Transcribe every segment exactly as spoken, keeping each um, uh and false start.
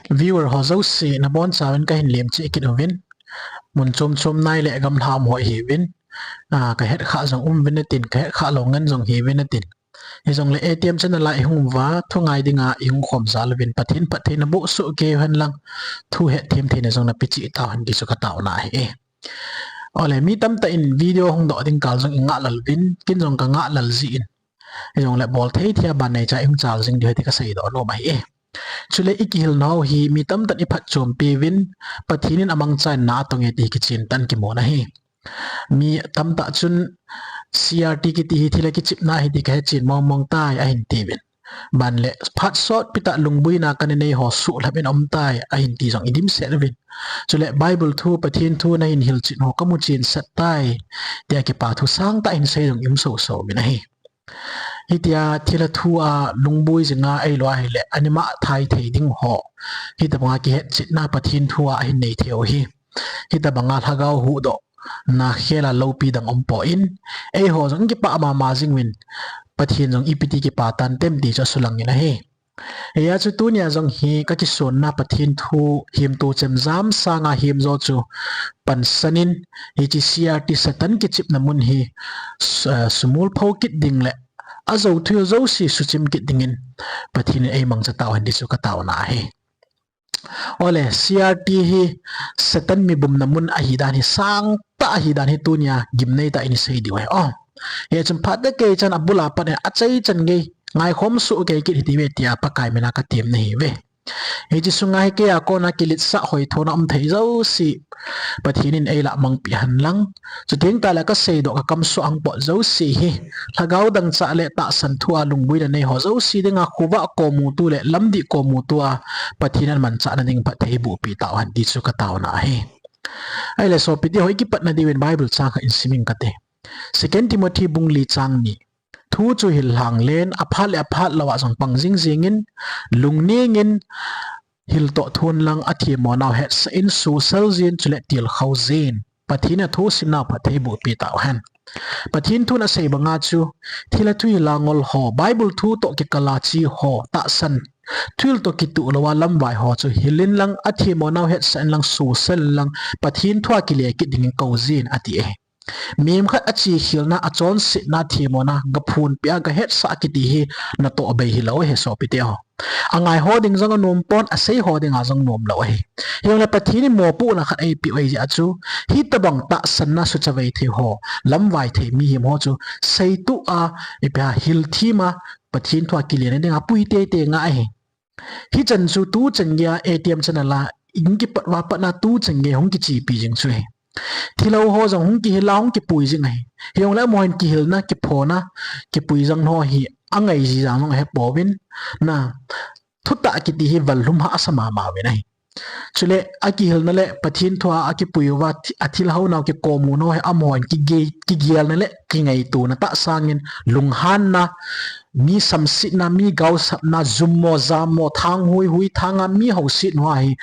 Viewer ho jouse nabonchauvin kahin lemchih kit uvin. Mun chom chom nai le gamlha um ho ihiuvin. Ah, kahet khah jong um uvin natin, kahet khah lou ngen jong hiuvin natin. Hijongle A T M channel a ihung uva, thu ngai dinga ihung khom jal uvin, Pathen phattheina boh soh kei uhen lang, thu hetthem theina jong napeh cheh tauhen ti chu kataona ahi e. Ole, mi tamtah in video hung doh ding kal jong ingah lel uvin, ken jong kangah lel jeh in. Hijongle bol thei thei a ban neicha ihung chal jing diu ahi ti kaseidoh nom ahi e. Chule ikihil nau hi mi tamtah in iphatchompi uvin, Pathen in amangcha in na atong e ti hi kichen tah in kimun ahi. Mi tamtah chun C R T kiti hi thilha kichepna ahi ti kahe chen mong mong tai ahin tiuvin. Ban le phat sotpi tah lungboina kanei ho suhlhap in aum tai ahin ti jong idimset uvin. Chule Bible thu, Pathen thu nahin hilchen ho kamu chensah tai, tia kipa thu sangtah hin sei jong ium soso uvin ahi. Hitia thilha thu a lungboi jinga eilou ahile, anima thai thei ding ho, hitobanga kihetchetna Pathen thu a ahin nei thei u hi, hitobanga lhagao huhdohna khel a loupi dang umpon, eiho jong kipah mama jing uvin, Pathen jong ipi ti kipa tantem ti chu asulang in ahi. Hijeh chun tunia jong hi kakisonna Pathen thu hemto chemjam sanga hemjo chu pansan in, hiche C R T Satan kichepna mun hi su-, eh, sumol pho kit ding le ajou thuhil jouse suchim kit dingin Pathen in eimangcha tauhen ti chu kataona ahi. Ole, C R T hi Satan mi bumna mun ahidan hi, sangtah ahidan hi tunia gimnei tah in isei diu ahi. O, hichun phat tah kei chan abul a pat in achaichan gei ngaikhom soh kei kit hite ve tia Pakai mina katem nahiuve. Hiche sunga hi keia kona kiletsah hoithona um thei jouse Pathen in eilah mangpeh hen lang. Chuteng tahle kaseidoh kakamsuh ahung pot jouse hi, lhagao dangchah le tahsan thu a lungboina nei ho jouse dinga khovah komuto le lamdih komuto a Pathen in amanchahna ding phatthei eibohpi tauhen ti chu kataona ahi. Ahile sopite ho, ikipatna diuvin Bible chang khat in sim inge kate. Second Timothy bung li chang ni. Thu chu hillhang len, aphat le aphat lou a jong pang jingjing in, lungneng in, hiltoh thon lang, athemmo nau hetsah in, susel jin, chule tilkhou jin. Pathen in athusim nau phatthei eibohpi tauhen. Pathen thun asei banga chu, thilha thu hillha ngol ho, Bible thu toh kikal a che ho, tahsan thuhil toh kitoh lou a lamvai ho chu hil in lang, athemmo nau hetsah in lang, susel in lang, Pathen thu a kile kit dingin kou jin ati e. Mihem khat achekhelna, achonsetna, athemmona, gaphonpeh a, gahetsah kiti hi natoh bei hilou ahi sopite ho. Angaiho ding jong anom pon, aseiho dinga jong nomlou ahi. Hijongle Pathen in mopohna khat eipeh u ahi jeh a chu, hitobang tahsanna suchavei thei ho, lamvai thei mihem ho chu seitoh a, ipi ham, hilthem a, Pathen thu a kilena dinga pui teitei ngai ahi. Hichan chu tuchan geiya A T M channel a, ikipat uva patna tuchan gei hung kichepi jing chu ahi. Thilhou ho jong hung kihil a hung kipui jing ahi. Hijongle amaho hin kihilna, kiphona, kipui jang ho hi angai ji jang jong ahepouvin, na, thutah kiti hi vallhum hahsa mama uvin ahi. Chule akihilna le Pathen thu a akipui uva, athilhou nau kikomu nau hi amaho hin kige-, kigelna le kingaitona tah sangin lunghanna, mi samsetna, mi gaosapna, jummo, jammo, thang huihui, thanga mi houset nau hi,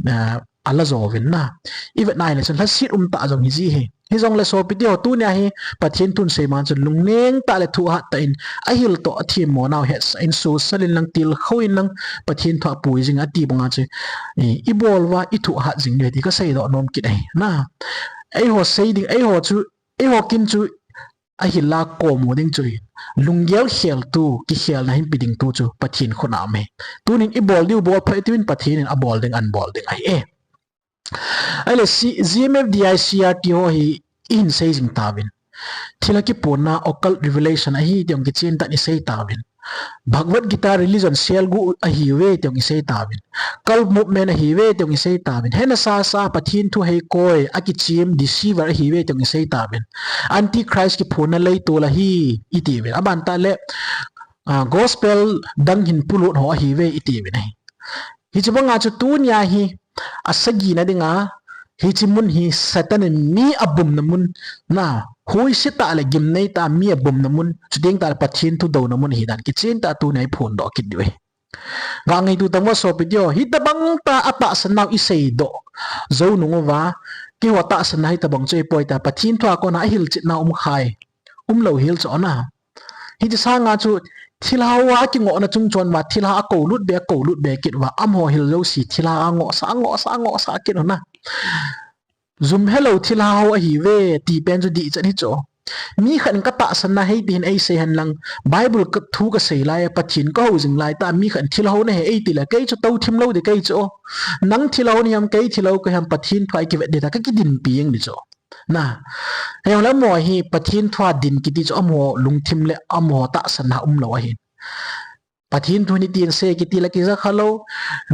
eh, ala jouvin na. Ivet nai le chun lhaset umtah jong hiji hi. Hijongle sopite ho, tunia hi Pathen thun sei man chun lungneng tah le thu ahat tah in, ahiltoh athemmo nau hetsah in, susel in lang, tilkhou in lang, Pathen thu a pui jing ati banga chu, i, ibol uva ithu ahat jing diu ahi ti kaseidoh nom kit ahi. Na, eiho sei ding, eiho chu, eiho kin chu ahil a komu ding chu, lunggel kheltu, kikhelna hinpe dingtu chu Pathen khut a um ahi. Tunin ibol diu bol phei tiuvin, Pathen in abol ding anbol ding ahi e. Ahile C-, G M F D I C R T ho hi ihin sei jing tauvin. Thilha kipona occult revelation ahi ti jong kichen tah in isei tauvin. Bhagavad Gita religion selguh ahiuve ti jong isei tauvin. Cult movement ahiuve ti jong isei tauvin. Hena sasa Pathen thu heikoi, akichem, deceiver ahiuve ti jong isei tauvin. Antichrist kiphonna leitol ahi itiuvin. Abantah le, ah, gospel dang hin pulut ho ahiuve itiuvin ahi. Hiche banga chu tunia hi asagina dinga, hiche mun hi Satan in mi abumna mun, na, huise tah le gimnei tah a mi abumna mun, chuteng tah le Pathen thu douna mun ahidan kichen tah a tunia iphondoh kit diu ahi. Gah ngaitu tang uva sopite ho, hitobang tah a tahsan nau iseidoh jou nung uva, keiho tahsanna hitobang chu ahipoi tia Pathen thu a kona ahilchetna umkhai, umlou hel chu ana. Hiche sanga chu Thilha ho a kingohna chungchon uva, thilha a kolut be, kolut be kit uva, amaho hil jouse thilha a ngohsah, a ngohsah, a ngohsah kit u na. Jum helou thilha ho ahi ve, ti pen chu dihchet hi chu. Mi khat in ka tahsan na hei ti hin ei sei hen lang, Bible ka thu ka sei lai, Pathen ka hou jing lai tah, mi khat in thilha ho na he ei ti le, kei chu tou thim lou ding kei chu. Nang thilha ho na hi ham, kei thilha ho ka hi ham, Pathen thu a i kivet ding ta, ka kidinpi jeng ding chu. Na, hei le amaho hi Pathen thu a din kiti chu amaho lungthim le amaho tahsan na um lou ahi. Pathen thu ni tin se kiti le kija kha lou.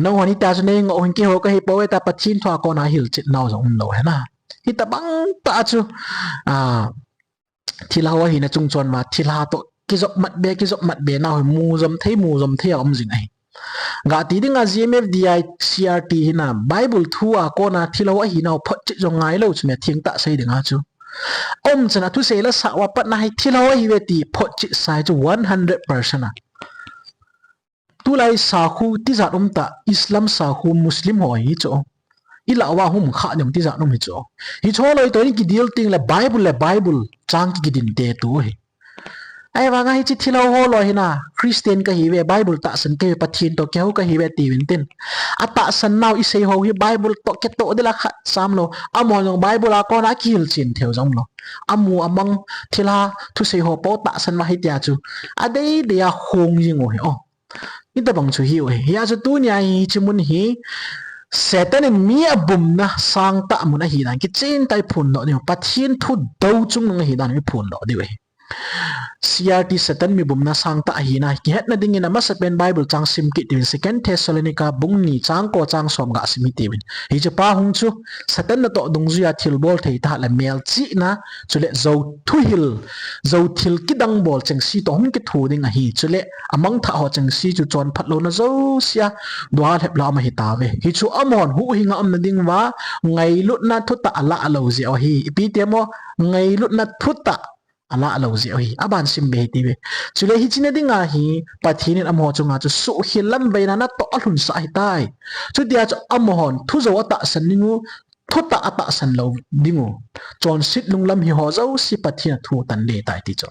Nangho ni ta chu nei ngoh hin keiho ka hi poi ta Pathen thu a kona hilchet nau jong um lou he na. Hitabang tah chu, a, thilha ho ahina chungchon uva, thilha toh kijop mat be, kijop mat be nau hi mu jom thei, mu jom thei a um jing ahi. Ga ti ding a G M F D I C R T hi na, Bible thu a kona thilha ho ahi nau photchet jong ngai lou chu mi thengtah sei ding a chu. Um chan a thusei la sa uva pat na hi thilha ho ahi ve ti photchet sa hi chu one hundred percent a. Tulai sakhu tijat um ta, Islam sakhu Muslim ho hi chu. I lah uva hung kha ding tijat um hi chu. Hi chu loi toh in kidil teng le Bible le Bible chang ki kidin te tu hi. Ahivang a hiche thilha ho loi hi na, Christian ka hi ve, Bible tahsan ka hi ve, Pathen toh kihou ka hi ve ti uvin tin. A tahsan nau i sei ho hi Bible toh kitoh ding la khat sam lou. Amaho jong Bible a kona kihilchen thei u jong lou. Amu amang thilha thusei ho po tahsan uva hi tia chu. Adei dei a hung jing u hi o. Hitabang chu hi u hi. Hia chu tunia hi, hiche mun hi Satan in mi abumna sangtah mun ahi dan kichen tah i phondoh diu. Pathen thudou chungnung ahi dan i phondoh diu hi. C R T Satan mi bumna sangtah ahi na. Kihetna dingin amasapen Bible chang sim kit diuvin Second Thessalonica bung ni chang ko chang som ga sim hitiuvin. Hiche pa hung chu Satan natoh dungjuia thilbol thei tah le melchihna, chule jou thuhil, jou thil kidang bol chengse toh hung kithu ding ahi. Chule amangthah ho chengse chu chonphat louna jousea duha lhep lam ahi tauve. Hichu amahon huhhinga umna ding uva ngailutna thutah alah lou jeh u ahi. Ipi ti ham o, ngailutna thutah alah lou jeh u ahi. Aban sim be hitiuve. Chule hiche na dinga hi Pathen in amaho chunga chu suhkhel lamveina natoh alhunsah ahitai. Chutia chu amahon thujou atahsan ding u, thutah atahsan lou ding u. Chonset lunglam hi ho jouse Pathen a thu tan ding tai ti chu.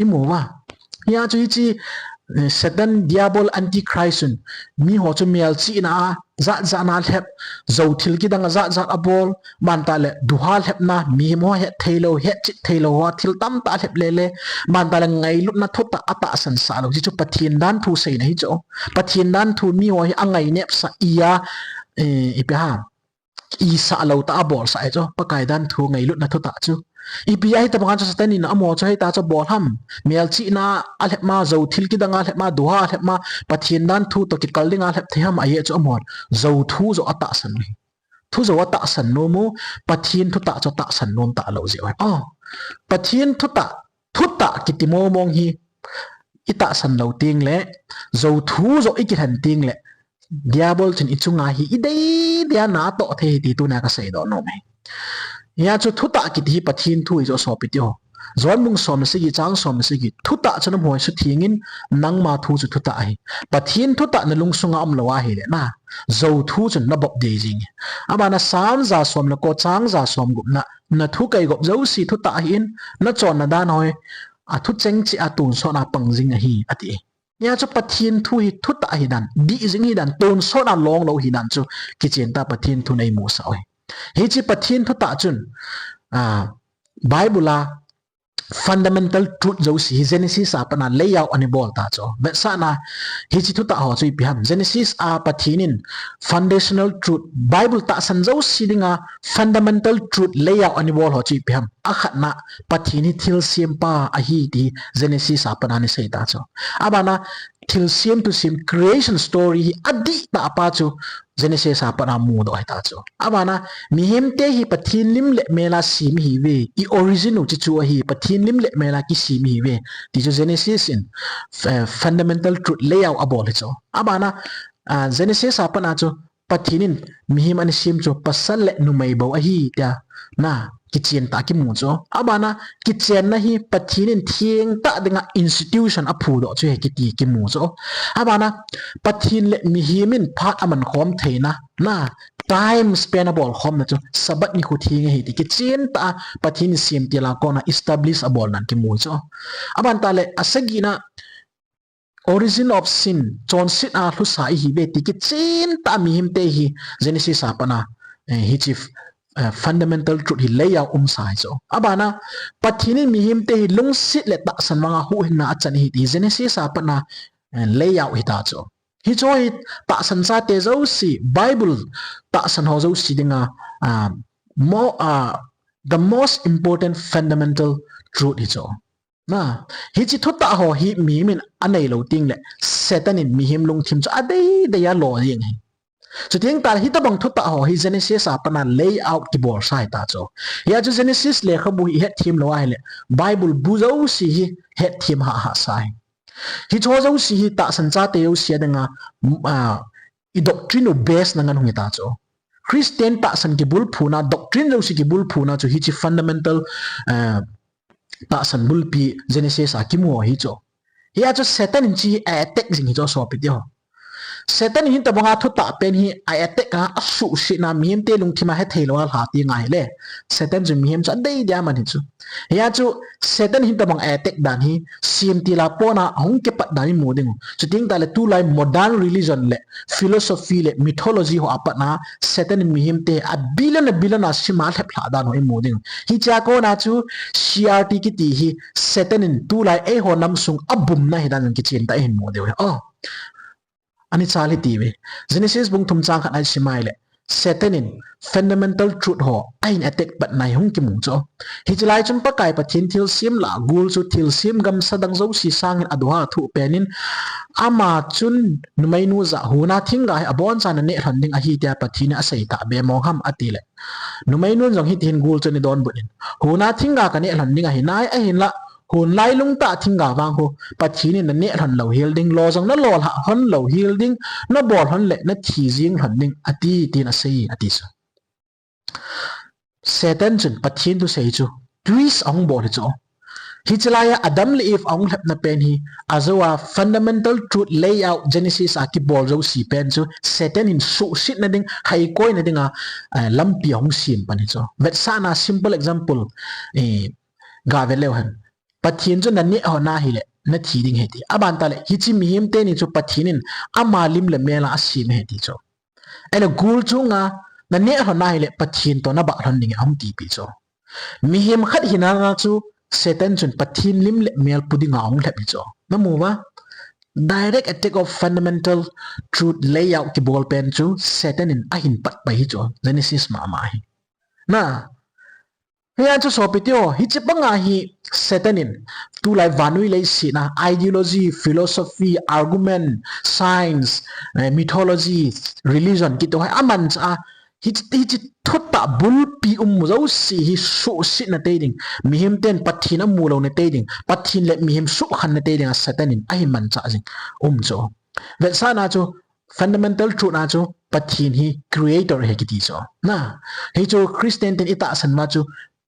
I mu uva. Hia chu hiche, eh, Satan, Diabol, Antichrist un miho chu melchihna a jat jat na lhep, jou thil kidang a jat jat abol, bantah le duha lhepna, mihem ho hetthei lou, hetchet thei lou ho thil tamtah lhep lele, bantah le ngailutna thutah atahsan sah lou. Hichu Pathen danthu seina hi chu. Pathen danthu miho hi angainepsah a, eh, ipi ham. Isah lou tah a abolsah ahi chu, Pakai danthu ngailutna thutah chu. Ipi ahi tabang a chu Satan in amaho chu hei tah chu abol ham. Melchihna a lhep ma, jou thil kidang a lhep ma, duha a lhep ma, Pathen danthu toh kikal ding a lhep thei ham ahi chu amahon. Jou thu joh atahsan u hi. Thu joh atahsan nom u, Pathen thutah chu atahsan nom talou jeh u ahi. Oh. Pathen thutah, thutah kiti mong mong hi. I tahsan lou teng le, jou thu joh i kilhen teng le, Diabol chun i chunga hi i dei dei a natoh thei hi ti tuna ka seidoh nom e. Hia chu thutah kiti hi Pathen thu ahi chu sopi teho. John bung som le sagi chang som le sagi. Thutah chun amaho hi sutheng in nangma thu chu thutah ahi. Pathen thutah na lungsunga umlou ahile na, jou thu chun na bop dei jing e. Abana Sam ja som le ko chang ja som gup na, na thu kaigop jouse thutah ahin, na chonna dan ho hi, a thucheng cheh a tonsot a pang jing ahi, ati e. Hia chu Pathen thu hi thutah ahi dan, dih jing ahi dan, tonsot a long lou ahi dan chu kichen tah a Pathen thun eimusah u ahi. Hiche Pathen thutah chun, ah, Bible a fundamental truth jouse hi Genesis a pat a layout ana bol ta chu. Vetsahna, hiche thutah ho chu ipi ham. Genesis a Pathen in foundational truth, Bible tahsan jouse dinga fundamental truth layout ana bol ho chu ipi ham. Akhatna, Pathen hi thilsempa ahi ti Genesis a pat a ana sei ta chu. Abana, thilsem thusem creation story hi adih tah pa chu Genesis a pat a mudoh ahi ta chu. Abana, mihemte hi Pathen lim le mel a sem ihiuve, i origin u chu chu ahi, Pathen lim le mel a kisem ihiuve, ti chu Genesis in, eh, fundamental truth layout abol hi chu. Abana, ah, Genesis a pat a chu, Pathen in mihem ana sem chu pasal le numei bou ahi tia, na, kichen tah kimu chu. Abana, kichenna hi Pathen in theng tah dinga institution aphudoh chu ahi kiti kimu chu. Abana, Pathen le mihem in phat aman khom theina, na, time span abol khomna chu Sabbath nikho theng ahi ti kichen tah a Pathen in semtil a kona establish abol nan kimu chu. Aban tah le, asagina, origin of sin, chonset a lhusa ihiuve ti kichen tah a mihemte hi Genesis a pat a, eh, hiche, eh, fundamental truth hi lay out umsa ahi chu. Abana, Pathen in mihemte hi lungset le tahsan vanga huhhingna achan ahi ti Genesis a pat a, eh, lay out hita chu. Hichu hi tahsan chate jouse, Bible tahsan ho jouse dinga, ah, mo-, ah, the most important fundamental truth hi chu. Na, hiche thutah ho hi mimin anei lou tengle, Satan in mihem lungthim chu adei dei a lo jeng ahi. Chuteng tahle hitobang thutah ho hi Genesis a pat a lay out kibolsa ahita chu. Hia chu Genesis lekhabu hi ihetthem lou ahile, Bible bu jouse hi hetthem hahsa ahi. Hiche jouse hi tahsan chate jouse dinga, ah, i doctrine u base na ngen hung hita chu. Christian tahsan kibulphuna, doctrine jouse kibulphuna chu hiche fundamental, eh, tahsan bulpi Genesis a kimu ahi chu. Hia chu Satan in hiche hi a attack jing ahi chu sopi teho. Satan in hitobanga thutah pen hi a attack a, asuhsetna mihemte lungthim a hethei lou a lha ti ngai le. Satan chu mihem chu adei dei a man ahi chu. Hia chu Satan hitobang attack dan hi, semtil a pat a hung kipat dan imu ding u. Chuteng tahle tulai modern religion le philosophy le mythology ho a pat a Satan in mihemte a billion a billion a sima lhep lha dan ho imu ding u. Hichea kona chu C R T kiti hi Satan in tulai eiho nam sung abumna ahi dan jong kichen tah a ihin mu diu ahi. Oh. Ani chal hiti uve. Genesis bung thum chang khat a isim a ahile, Satan in fundamental truth ho ahin attack patna hi hung kimu chu. Hiche lai chun Pakai Pathen thilsem lah a gul chu thilsem gamsa dang jouse sangin adoha athuh pen in, ama chun numeinu jah, huna thingga hi abonchan naneh lhon ding ahi tia Pathen in asei tahbeh mong ham atile, numeinun jong hiti hin gul chun eidonbut in, huna thingga kaneh lhon ding ahi nai, ahinlah hun lailung tah thingga vang khu Pathen in naneh lhon lou hel ding, lo jong nalo lhah lhon lou hel ding, nabol lhon le nathi jeng lhon ding ati, tin asei, ati chu. Satan chun Pathen thusei chu twist ahung bol ahi chu. Hiche lai a Adam le Eve ahung lhepna pen hi, ajou a fundamental truth lay out Genesis a kibol jouse pen chu Satan in suhsetna ding, haikoina dinga, eh, lampi ahung sem pan ahi chu. Vetsahna simple example, eh, ga vet leu hen. Pathen chu naneh lhon ahile nathi ding ahi ti. Aban tahle hiche mihem teni chu Pathen in ama lim le mel a asem ahi ti chu. Ahile gul chunga naneh lhon ahile Pathen toh nabah lhon ding ahung tipi chu. Mihem khat hina chu Satan chun Pathen lim le mel pu dinga ahung lhep ahi chu. Namu uva? Direct attack of fundamental truth lay out kibol pen chu Satan in ahin pat pai ahi chu. Genesis mama hi. Na, hia chu sopi teho, hiche banga hi Satan in tulai vannoi leiset a ideology, philosophy, argument, science, eh, mythology, religion kiti ho hi amanchah a, hiche, hiche thutah bulpi um jouse hi suhsetna tei ding, mihem ten Pathen amu louna tei ding, Pathen le mihem sukhanna tei dinga Satan in ahin manchah jing um chu. Vetsahna chu fundamental truth na chu Pathen hi creator ahi kiti chu. Na, hichu Christian ten itahsan uva chu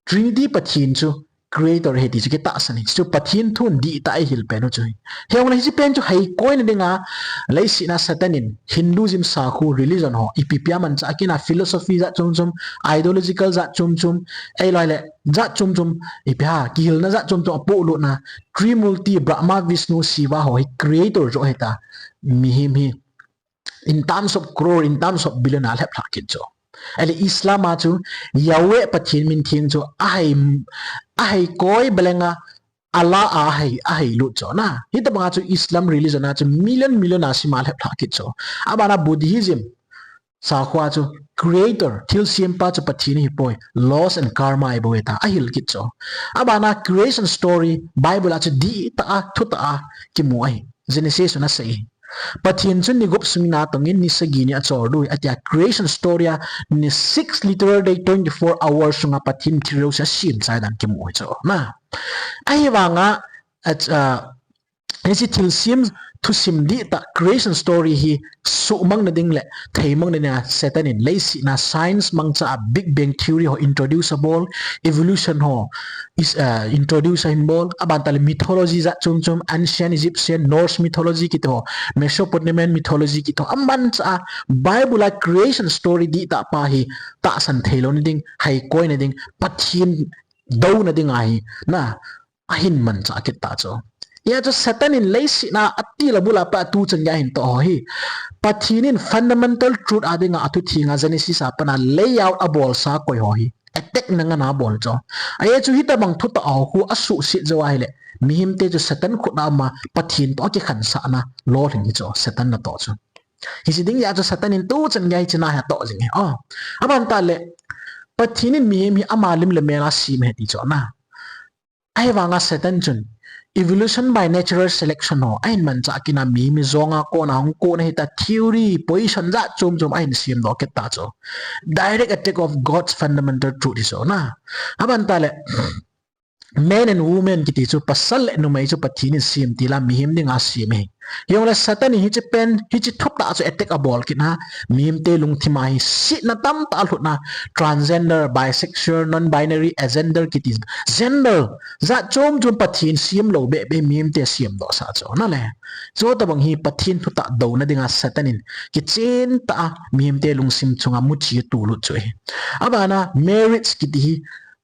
Trinity Pathen chu creator ahi ti chu kitahsan ahi chu, Pathen thun dihtah a ihil pen u chu. Hijongle hiche pen chu haikoina dinga leiset a Satan in Hinduism sakhu religion ho ipi ipi amanchah kit na, philosophy jat chom chom, ideological jat chom chom, ahilou le jat chom chom, ipi ham, kihilna jat chom chom apohlut na, Trimurti, Brahma, Vishnu, Shiva ho hi creator joh ahi ta, mihem hi in terms of crore, in terms of billion a lhep lhah kit chu. Ahile Islam a chu Yahweh Pathen min theng chu ahai, ahai koi belenga Allah a ahai, ahai lut chu na. Hitobanga chu Islam religion a chu million million a sima lhep lhah kit chu. Abana Buddhism sakhu a chu creator, thilsempa chu Pathen ahipoi, laws and karma ahi bou ahi ta, ahil kit chu. Abana creation story Bible a chu dihtah a, thutah a kimu ahi. Genesis chun asei ahi. Pathen chun ni gup sung in atongin ni sagi ni achol diu ahi, atia creation story a ni six literal day, twenty-four hours sunga Pathen thil jouse asem chai dan kimu ahi chu. Na, ahivanga, a, a, hiche thilsem thusim dihtah creation story hi suhmang na ding le theimang na dinga Satan in leiset a science mangcha a Big Bang Theory ho introduce abol, evolution ho is, uh, introduce ahin bol, aban tahle mythology jat chom chom, ancient Egyptian, Norse mythology kiti ho, Mesopotamian mythology kiti ho, amanchah a Bible a creation story dihtah pa hi tahsan thei lou na ding, haikoi na ding, Pathen douna ding ahi, na, ahin manchah kit ta chu. Hia chu Satan in leiset a ati la bula pa tu chan gei hin toh ho hi. Pathen in fundamental truth a dinga athu thenga Genesis a pat a layout abolsa koi ho hi. Attack na ngana bol chu. Ahi chu hitabang thutah ho khu asuhset jou ahile, mihemte chu Satan khut a um a, Pathen toh akikhansahna lolhing hi chu, Satan natoh chu. Hiche ding jeh a chu Satan in tu chan gei hiche na hi atoh jing ahi. Oh. Aban tah le, Pathen in mihem hi ama lim le mel a asem ahi ti chu na. Ahivanga Satan chun evolution by natural selection ho ahin manchah kit a, mihem hi jong a kona hung kon ahita, theory, position jat chom chom ahin semdoh kit ta chu. Direct attack of God's fundamental truth hi chu na. Aban tah le, man and woman kiti chu, pasal le numei chu Pathen in sem til a, mihem dinga asem ahi. Hijongle Satan in hiche pen, hiche thutah chu attack abol kit a, mihemte lungthim a hi setna tamtah alhut a, transgender, bisexual, non-binary, agender kiti, gender jat chom chom Pathen sem lou beh beh mihemte semdoh sah chu na le. Chutabang hi Pathen thutah douna dinga Satan in kichen tah a mihemte lungthim chunga muchi atulut chu ahi. Aban a marriage kiti hi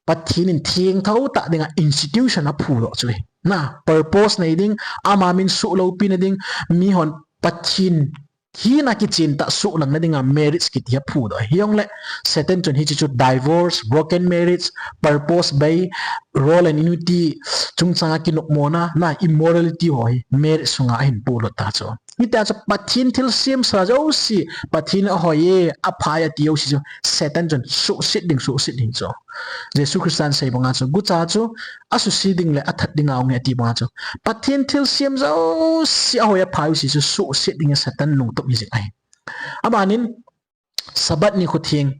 Pathen in thengtho tah dinga institution aphudoh chu ahi. Na, purpose nei ding, ama min suhloupina ding, mihon Pathen hina kichen tah suhlangna dinga marriage kiti hi aphudoh ahi. Hijongle Satan chun hiche chu divorce, broken marriage, purpose bei, role and unity chungchanga kinopmona, na, immorality ho hi marriage sunga ahin polut ta chu. Hitia chu Pathen thilsem sa jouse, Pathen in ahoi e, aphai e ati jouse chu Satan chun suhset ding, suhset ding chu. Jesu Christan asei banga chu, gucha chu asuse ding le athat dinga um ahi ati banga chu, Pathen thilsem jouse, ahoi aphai jouse chu suhset ding hi Satan lungtup hi jing ahi. Aban in, Sabbath nikho theng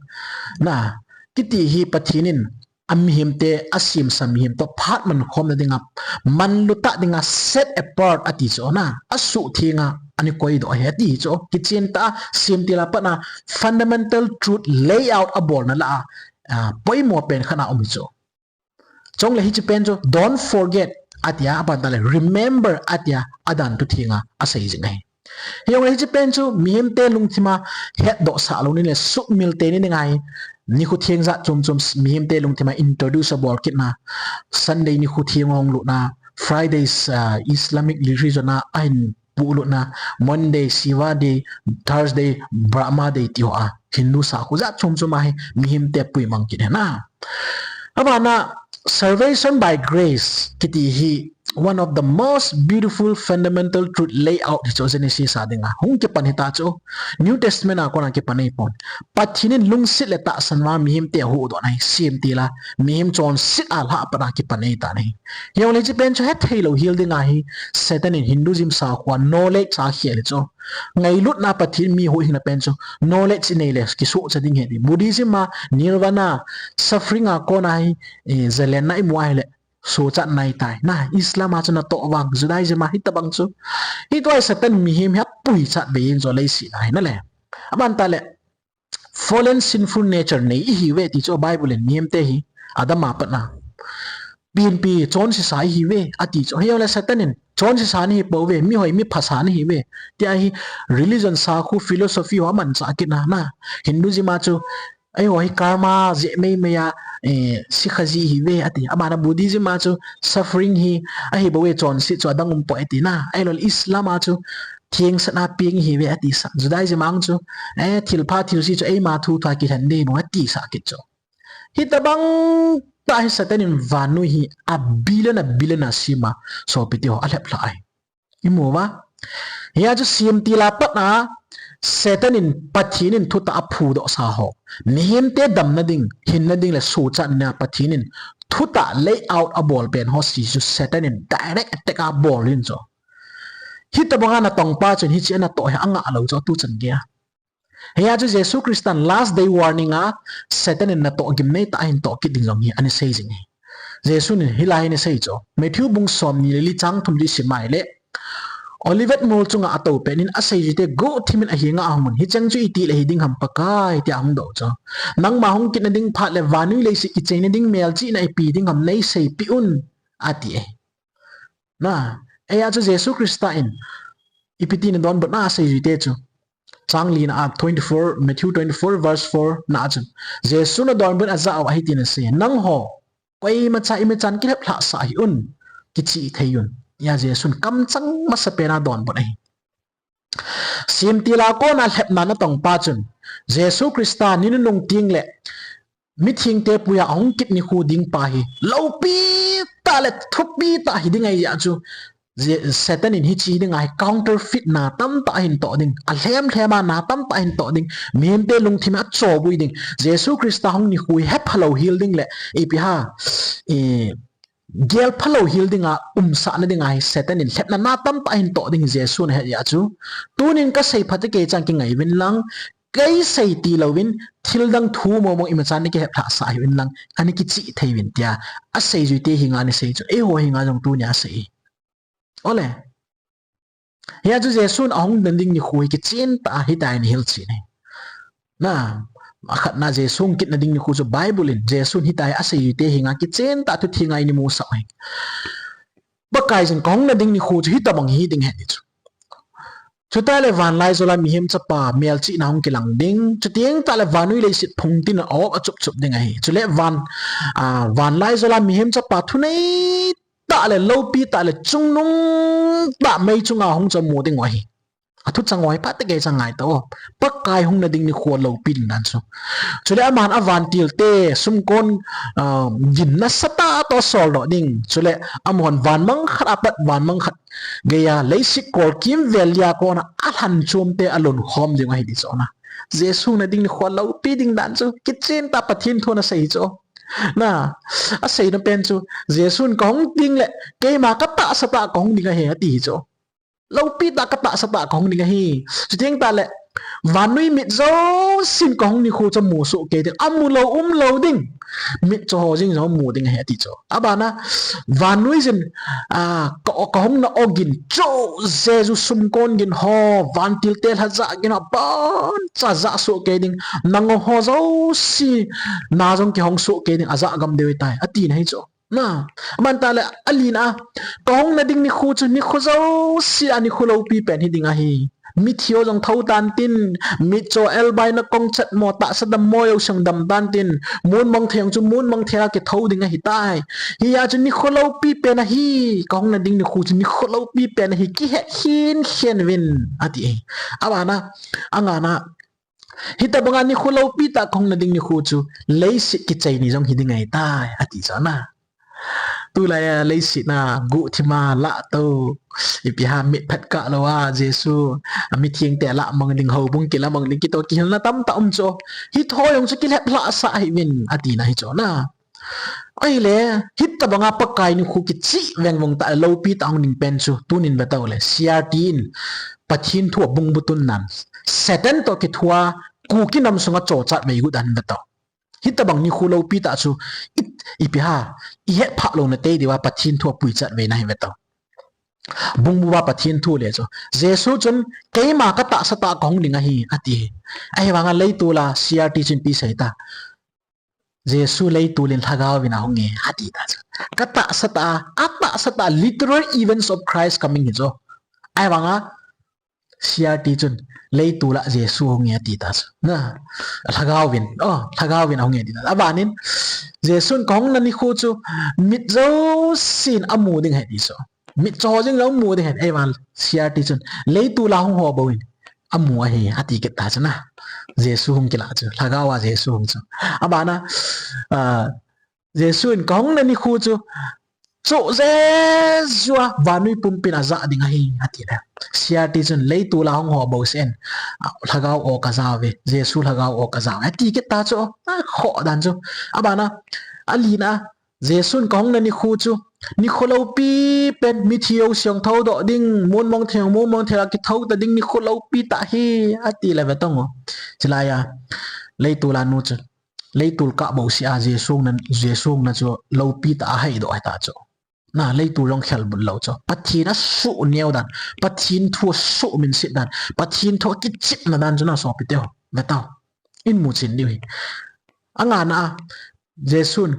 na kiti hi Pathen in amihemte, asemsa mihem toh phat mankhomna dinga, manlu tah dinga set apart ati chu na, asuh thenga ana koidoh ahi ati chu. Kichen tah a sem til a pat a fundamental truth layout abolna lah a, ah, poimo pen khat a um hi chu. Chule hiche pen chu don't forget atia, aban tah le remember atia, adan thu thenga asei jing ahi. Hijongle hiche pen chu mihemte lungthim a hetdoh sah lou ni le suhmil tei ni dinga hi, nikho theng jat chom chom mihemte lungthim a introduce abol kit na, Sunday nikho theng ahung lut na, Fridays, ah, Islamic religion a ahin pulut na, Monday Shiva Day, Thursday Brahma Day ti ho a, Hindu sakho jat chom chom a hi mihemte puimang kit ahi na. Aban a salvation by grace kiti hi one of the most beautiful fundamental truth layout hi chu Genesis a dinga hung kipan hita chu. New Testament a kona kipan ahipon. Pathen in lungset le tahsan vanga mihemte ahuhdoh na hi, sem til a, mihem chonset a alhah a pat a kipan ahitan ahi. Hijongle hiche pen chu hethei lou hel dinga hi Satan in Hinduism sakho a knowledge a akhel hi chu. Ngailutna Pathen mi huhhingna pen chu knowledge inei le kisohcha ding ahi ti. Buddhism a nirvana, suffering a kona hi, eh, jalenna imu ahile sochatna ahitai. Na, Islam a chu natoh vang, Judaism a hitabang chu. Hitia Satan mihem hi apuichat bei in chu leiset a hi na le. Aban tah le, fallen sinful nature nei ihiuve ti chu Bible in mihemte hi, Adam a pat a. Penpi chonsesa ihiuve ati chu. Hijongle Satan in chonsesa nahi pouve, mihoi miphasa nahiuve tia hi religion sakho, philosophy ho amanchah kit na na. Hinduism a chu eiho hi karma jeh meimei a, eh, sikha ji ihiuve ati. Aban a Buddhism a chu suffering hi ahibouve, chonset chu adang umpoi ati na. Ahilou le Islam a chu thengsahna peng ihiuve ati sah. Judaism a chu, eh, thilpha thilse chu eima thuthu a kilhen ding bou ati sah kit chu. Hitabang tah hi Satan in vannoi hi a billion a billion a sem a, sopite ho, alhep lhah ahi. Imu uva? Hia chu sem til a pat a Satan in Pathen in thutah aphudoh sa ho, mihemte damna ding, hinna ding le sochatna Pathen in thutah layout abol pen ho jouse chu Satan in direct attack abol in chu. Hitabang a natong pa chun hiche a natoh hi angah lou chu tu chan gei a. Hia chu Jesu Christan last day warning a Satan in natoh gimnei tah a hin toh kit ding jong hi ana sei jing ahi. Jesu in hilai hi ana sei chu. Matthew bung somni le li chang thum chu isim a ahile, Olivet mol chunga atou pet in aseijuite guhthim in ahenga ahung un, hicheng chu itih le hiding ham Pakai, tia ahung doh chu. Nangma hung kitna ding phat le vannoi leiset kicheina ding melchihna ipi ding ham neiseipeh un, ati e. Na, hia chu Jesu Christa in ipi tin adonbutna aseijuite chu. Chang lina a twenty-four, Matthew twenty-four verse four na a chun, Jesun adonbut in ajah uva hitin asei, nangho koimacha imichan kilhep lhah sah hih un, kichih thei un. Hia Jesun kamchang masapen a donbut ahi. Semtil a kona lhepna natong pa chun, Jesu Christa ni nunung tengle mithengte puiya ahung kit nikho ding pa hi loupi tah le thupi tah hiding ahi jeh chu, Satan in hiche hiding ahi, counterfeit na tamtah ahin toh ding, alhem lhem a na tamtah ahin toh ding, mihemte lungthim a chobui ding, Jesu Christa hung nikho hi hephalou hel ding le ipi ham, gel phalou hel dinga umsahna dinga hi Satan in lhepna na tamtah ahin toh ding hi Jesun ahet jeh chu, tunin kasei phat a kei chan kingai uvin lang, kei sei tilouvin thildang thu mong mong imacha nakihepsah uvin lang, ana kichih thei uvin tia aseijuite henga anasei chu, eiho henga jong tunia asei. Ole. Hia chu Jesun ahung nading nikho hi kichen tah a hitia ana hilchen ahi. Akhatna Jesu hung kit nading nikho chu Bible in Jesun hitia aseijuite henga kichen tah a thutheng a ana musah ahi. Pakaiyin kahung nading nikho chu hitobang hiding ahi ti chu. Chuteng le vanlaijol a mihem chapa melchihna hung kilang ding. Chuteng tah le vannoi leiset phungtin a-op achup chup ding ahi. Chule van, vanlaijol a mihem chapa thunei tah le loupi tah le chungnung tah mei chunga hung chu amu ding ahi. Athu chang u hi phat a kei chan ngaito. Pakai hung nading nikho loupi ding dan chu. Chule aman avantilte sumkon gin nasatah toh asoldoh ding. Chule amahon van mang khat apat van mang khat geiya leiset kol kimvel lia kona alhan chomte alunkhom ding ahi ti chu na. Jesu nading nikho loupi ding dan chu kichen tah Pathen thun asei hi chu. Na, aseina pen chu Jesun kahung tengle keima katahsa tah kahung ding ahi ati hi chu. Loupi tah katahsa tah kahung ding ahi. Chuteng tah le vannoi mit jousen kahung nikho chu amu soh kei ding, amulou umlou ding. Mitcho ho jeng jong amu ding ahi ati chu. Abana vannoi jin, kahungna ogin chu Jesu sumkon gin ho, vantilte lhajah gin ho, aboncha jah soh kei ding. Nangho jouse na jong kihong soh kei ding, ajah gam diu ahitai atina hi chu. Aman tah le alina a, kahung nading nikho chu nikho jouse a nikho loupi pen hiding ahi. Mithi ho jong thou tantin, mitcho elbaina kongchat mo tahsa dammo jouse jong dam tantin, mun mangthei jong chu mun mangthei a kithou ding ahitai. Hia chu nikho loupi pen ahi, kahung nading nikho chu nikho loupi pen ahi, kihet khenkhen uvin ati ahi. Abana, angana, hitobanga nikho loupi tah kahung nading nikho chu leiset kichai ni jong hiding ahitai ati chu na. Tulai a leiset a guhthima lahtou, ipi ham mitphet kah louva Jesu mithengte alah mang ding, houbung kilah mang ding kiti kihilna tamtah um chu. Hiho jong chu kilheplhah sah hih uvin atina hi chu na. Ahile hitobanga Pakai nikho kicheh vengvung tah loupi tah hung ding pen chu tunin vetou le, C R T in Pathen thua bungbu tun nan, Satan toh kithua Kuki nam sunga chochat vei got dan vetou. Hitobang nikho loupi tah chu ipi ham, ihetphah louna tei diuva Pathen thua puichat veina hi vetou. Bungbuva Pathen thu le chu Jesu chun keima katahsa tah kahung ding ahi ati. Ahivanga leitol a C R T chun ipi asei ta? Jesu leitol in lhagao vin ahunge ati ta chu. Katahsa tah, atahsa tah literal events of Christ coming hi chu. Ahivanga C R T chun leitol a Jesu ahunge ati ta chu. Lhagao vin, lhagao vin ahunge ati ta. Abanin Jesun kahungna nikho chu mit jousen amu ding ahi ti chu. Mitcho ho jeng jong amu ding ahi, ahivang C R T chun leitol a hung ho bouvin amu ahi ati kit ta chu na. Jesu hung kilah chu, lhagao a Jesu hung chu. Abana Jesun kahungna nikho chu choh jejuva vannoi pumpin ajah ding ahi ati le, C R T chun leitol a hung ho bouseh in lhagao o kajauve, Jesu lhagao o kajauve ati kit ta chu. Akhoh dan chu. Abana alina a, Jesun kahungna nikho chu nikho loupi pen, mithi jouse jong thoudoh ding, mun mangthei jong mun mangthei a kithou ta ding nikho loupi tah ahi ati le vetou. Chulai a leitol a nu chu leitol kah bouseh a Jesu hungna chu loupi tah a ahaidoh ahita chu. Na, leitol jong khelbut lou chu, Pathen asuh neo dan, Pathen thu asuh minset dan, Pathen thu akichepna dan chu na sopite ho, vetou. In muchen diu hi. Angana a, Jesun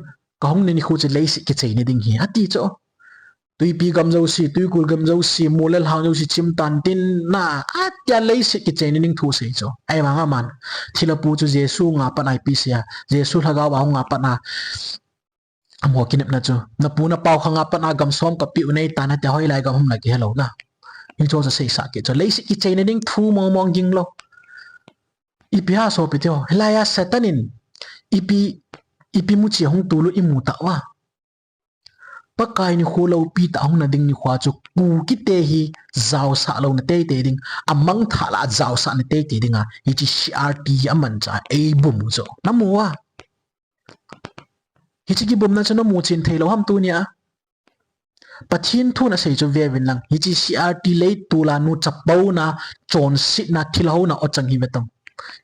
kahungna nikho chu leiset kichaina ding ahi ati chu. Twipi gam jouse, twikul gam jouse, mol le lhang jouse chim tan tin na, atia leiset kichaina ding thu asei chu. Ahivanga aman thilha pu chu Jesu hunga pat a ipi asei a, Jesu lhagao a hunga pat a Amaho kinepna chu, napu napau khanga pat a gam som kapeh u neitan, ati, hoilai gam ham na kihelou na. Hicho chu seisah kit chu, leiset kicheina ding thu mong mong ging lou. Ipi ham sopi teho, hilai a Satan in ipi, ipi muchi hung tol u imu tauva. Pakai nikho loupi tah hung na ding nikho chu, Kuki te hi jaosah louna teitei ding, amangthah lah a jaosahna teitei dinga hiche C R T hi amanchah a eibum u chu. Namu uva? Hiche kibumna chu namu chen theilou ham tunia? Pathen thun asei chu veuvin lang. Hiche C R T leitol a nu chapouna, chonsetna, thilhauna ochang hi ve tong.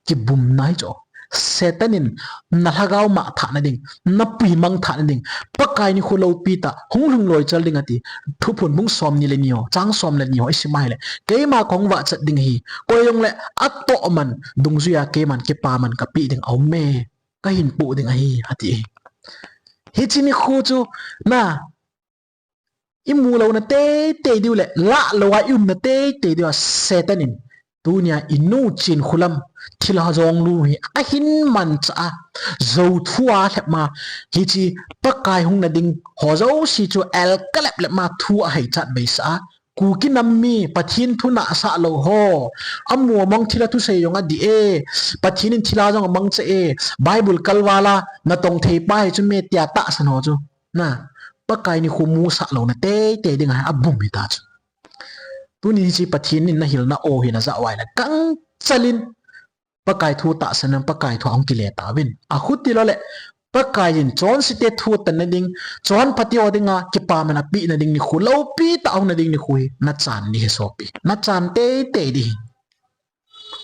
Kibumna hichu. Satan in nalhagao mangthahna ding, napui mangthahna ding, Pakai nikho loupi tah hung lhung loichal ding ati. Thuphon bung somni le ni ho, chang som le ni ho isim a ahile, keima kahung vahchat ding ahi. Koi jongle atoh man, dungjuia keiman kipaman kapeh ding aume. Kahin poh ding ahi, ati. Hiche nikho chu, na, imu louna teitei diu le, lah lou a iumna teitei diu a Satan in, tunia inu chen khulam, thilha jong lu hi ahin manchah a, jou thu a lhep ma, hiche Pakai hung na ding ho jouse chu el kalep lep ma thu aheichat beisah a, Kuki nam mi, Pathen thu nahsah lou ho, amu amang thilha thusei jong adih e, Pathen in thilha jong amangcha e, Bible kalval a natong thei pa hi chu me tia tahsan ho chu, na, Pakai nikho musah louna teitei dinga abum hita chu. Tuni hiche Pathen in nahilna o hi najah uva ahile, gangchal in Pakai thu tahsan in Pakai thu a hung kile tauvin. Achuti lou le, Pakai in chonsete thutanna ding, chonphate ho dinga kipaman apehna ding nikho, loupi tah hung na ding nikho hi nachan ding ahi sopi. Nachan teitei ding ahi.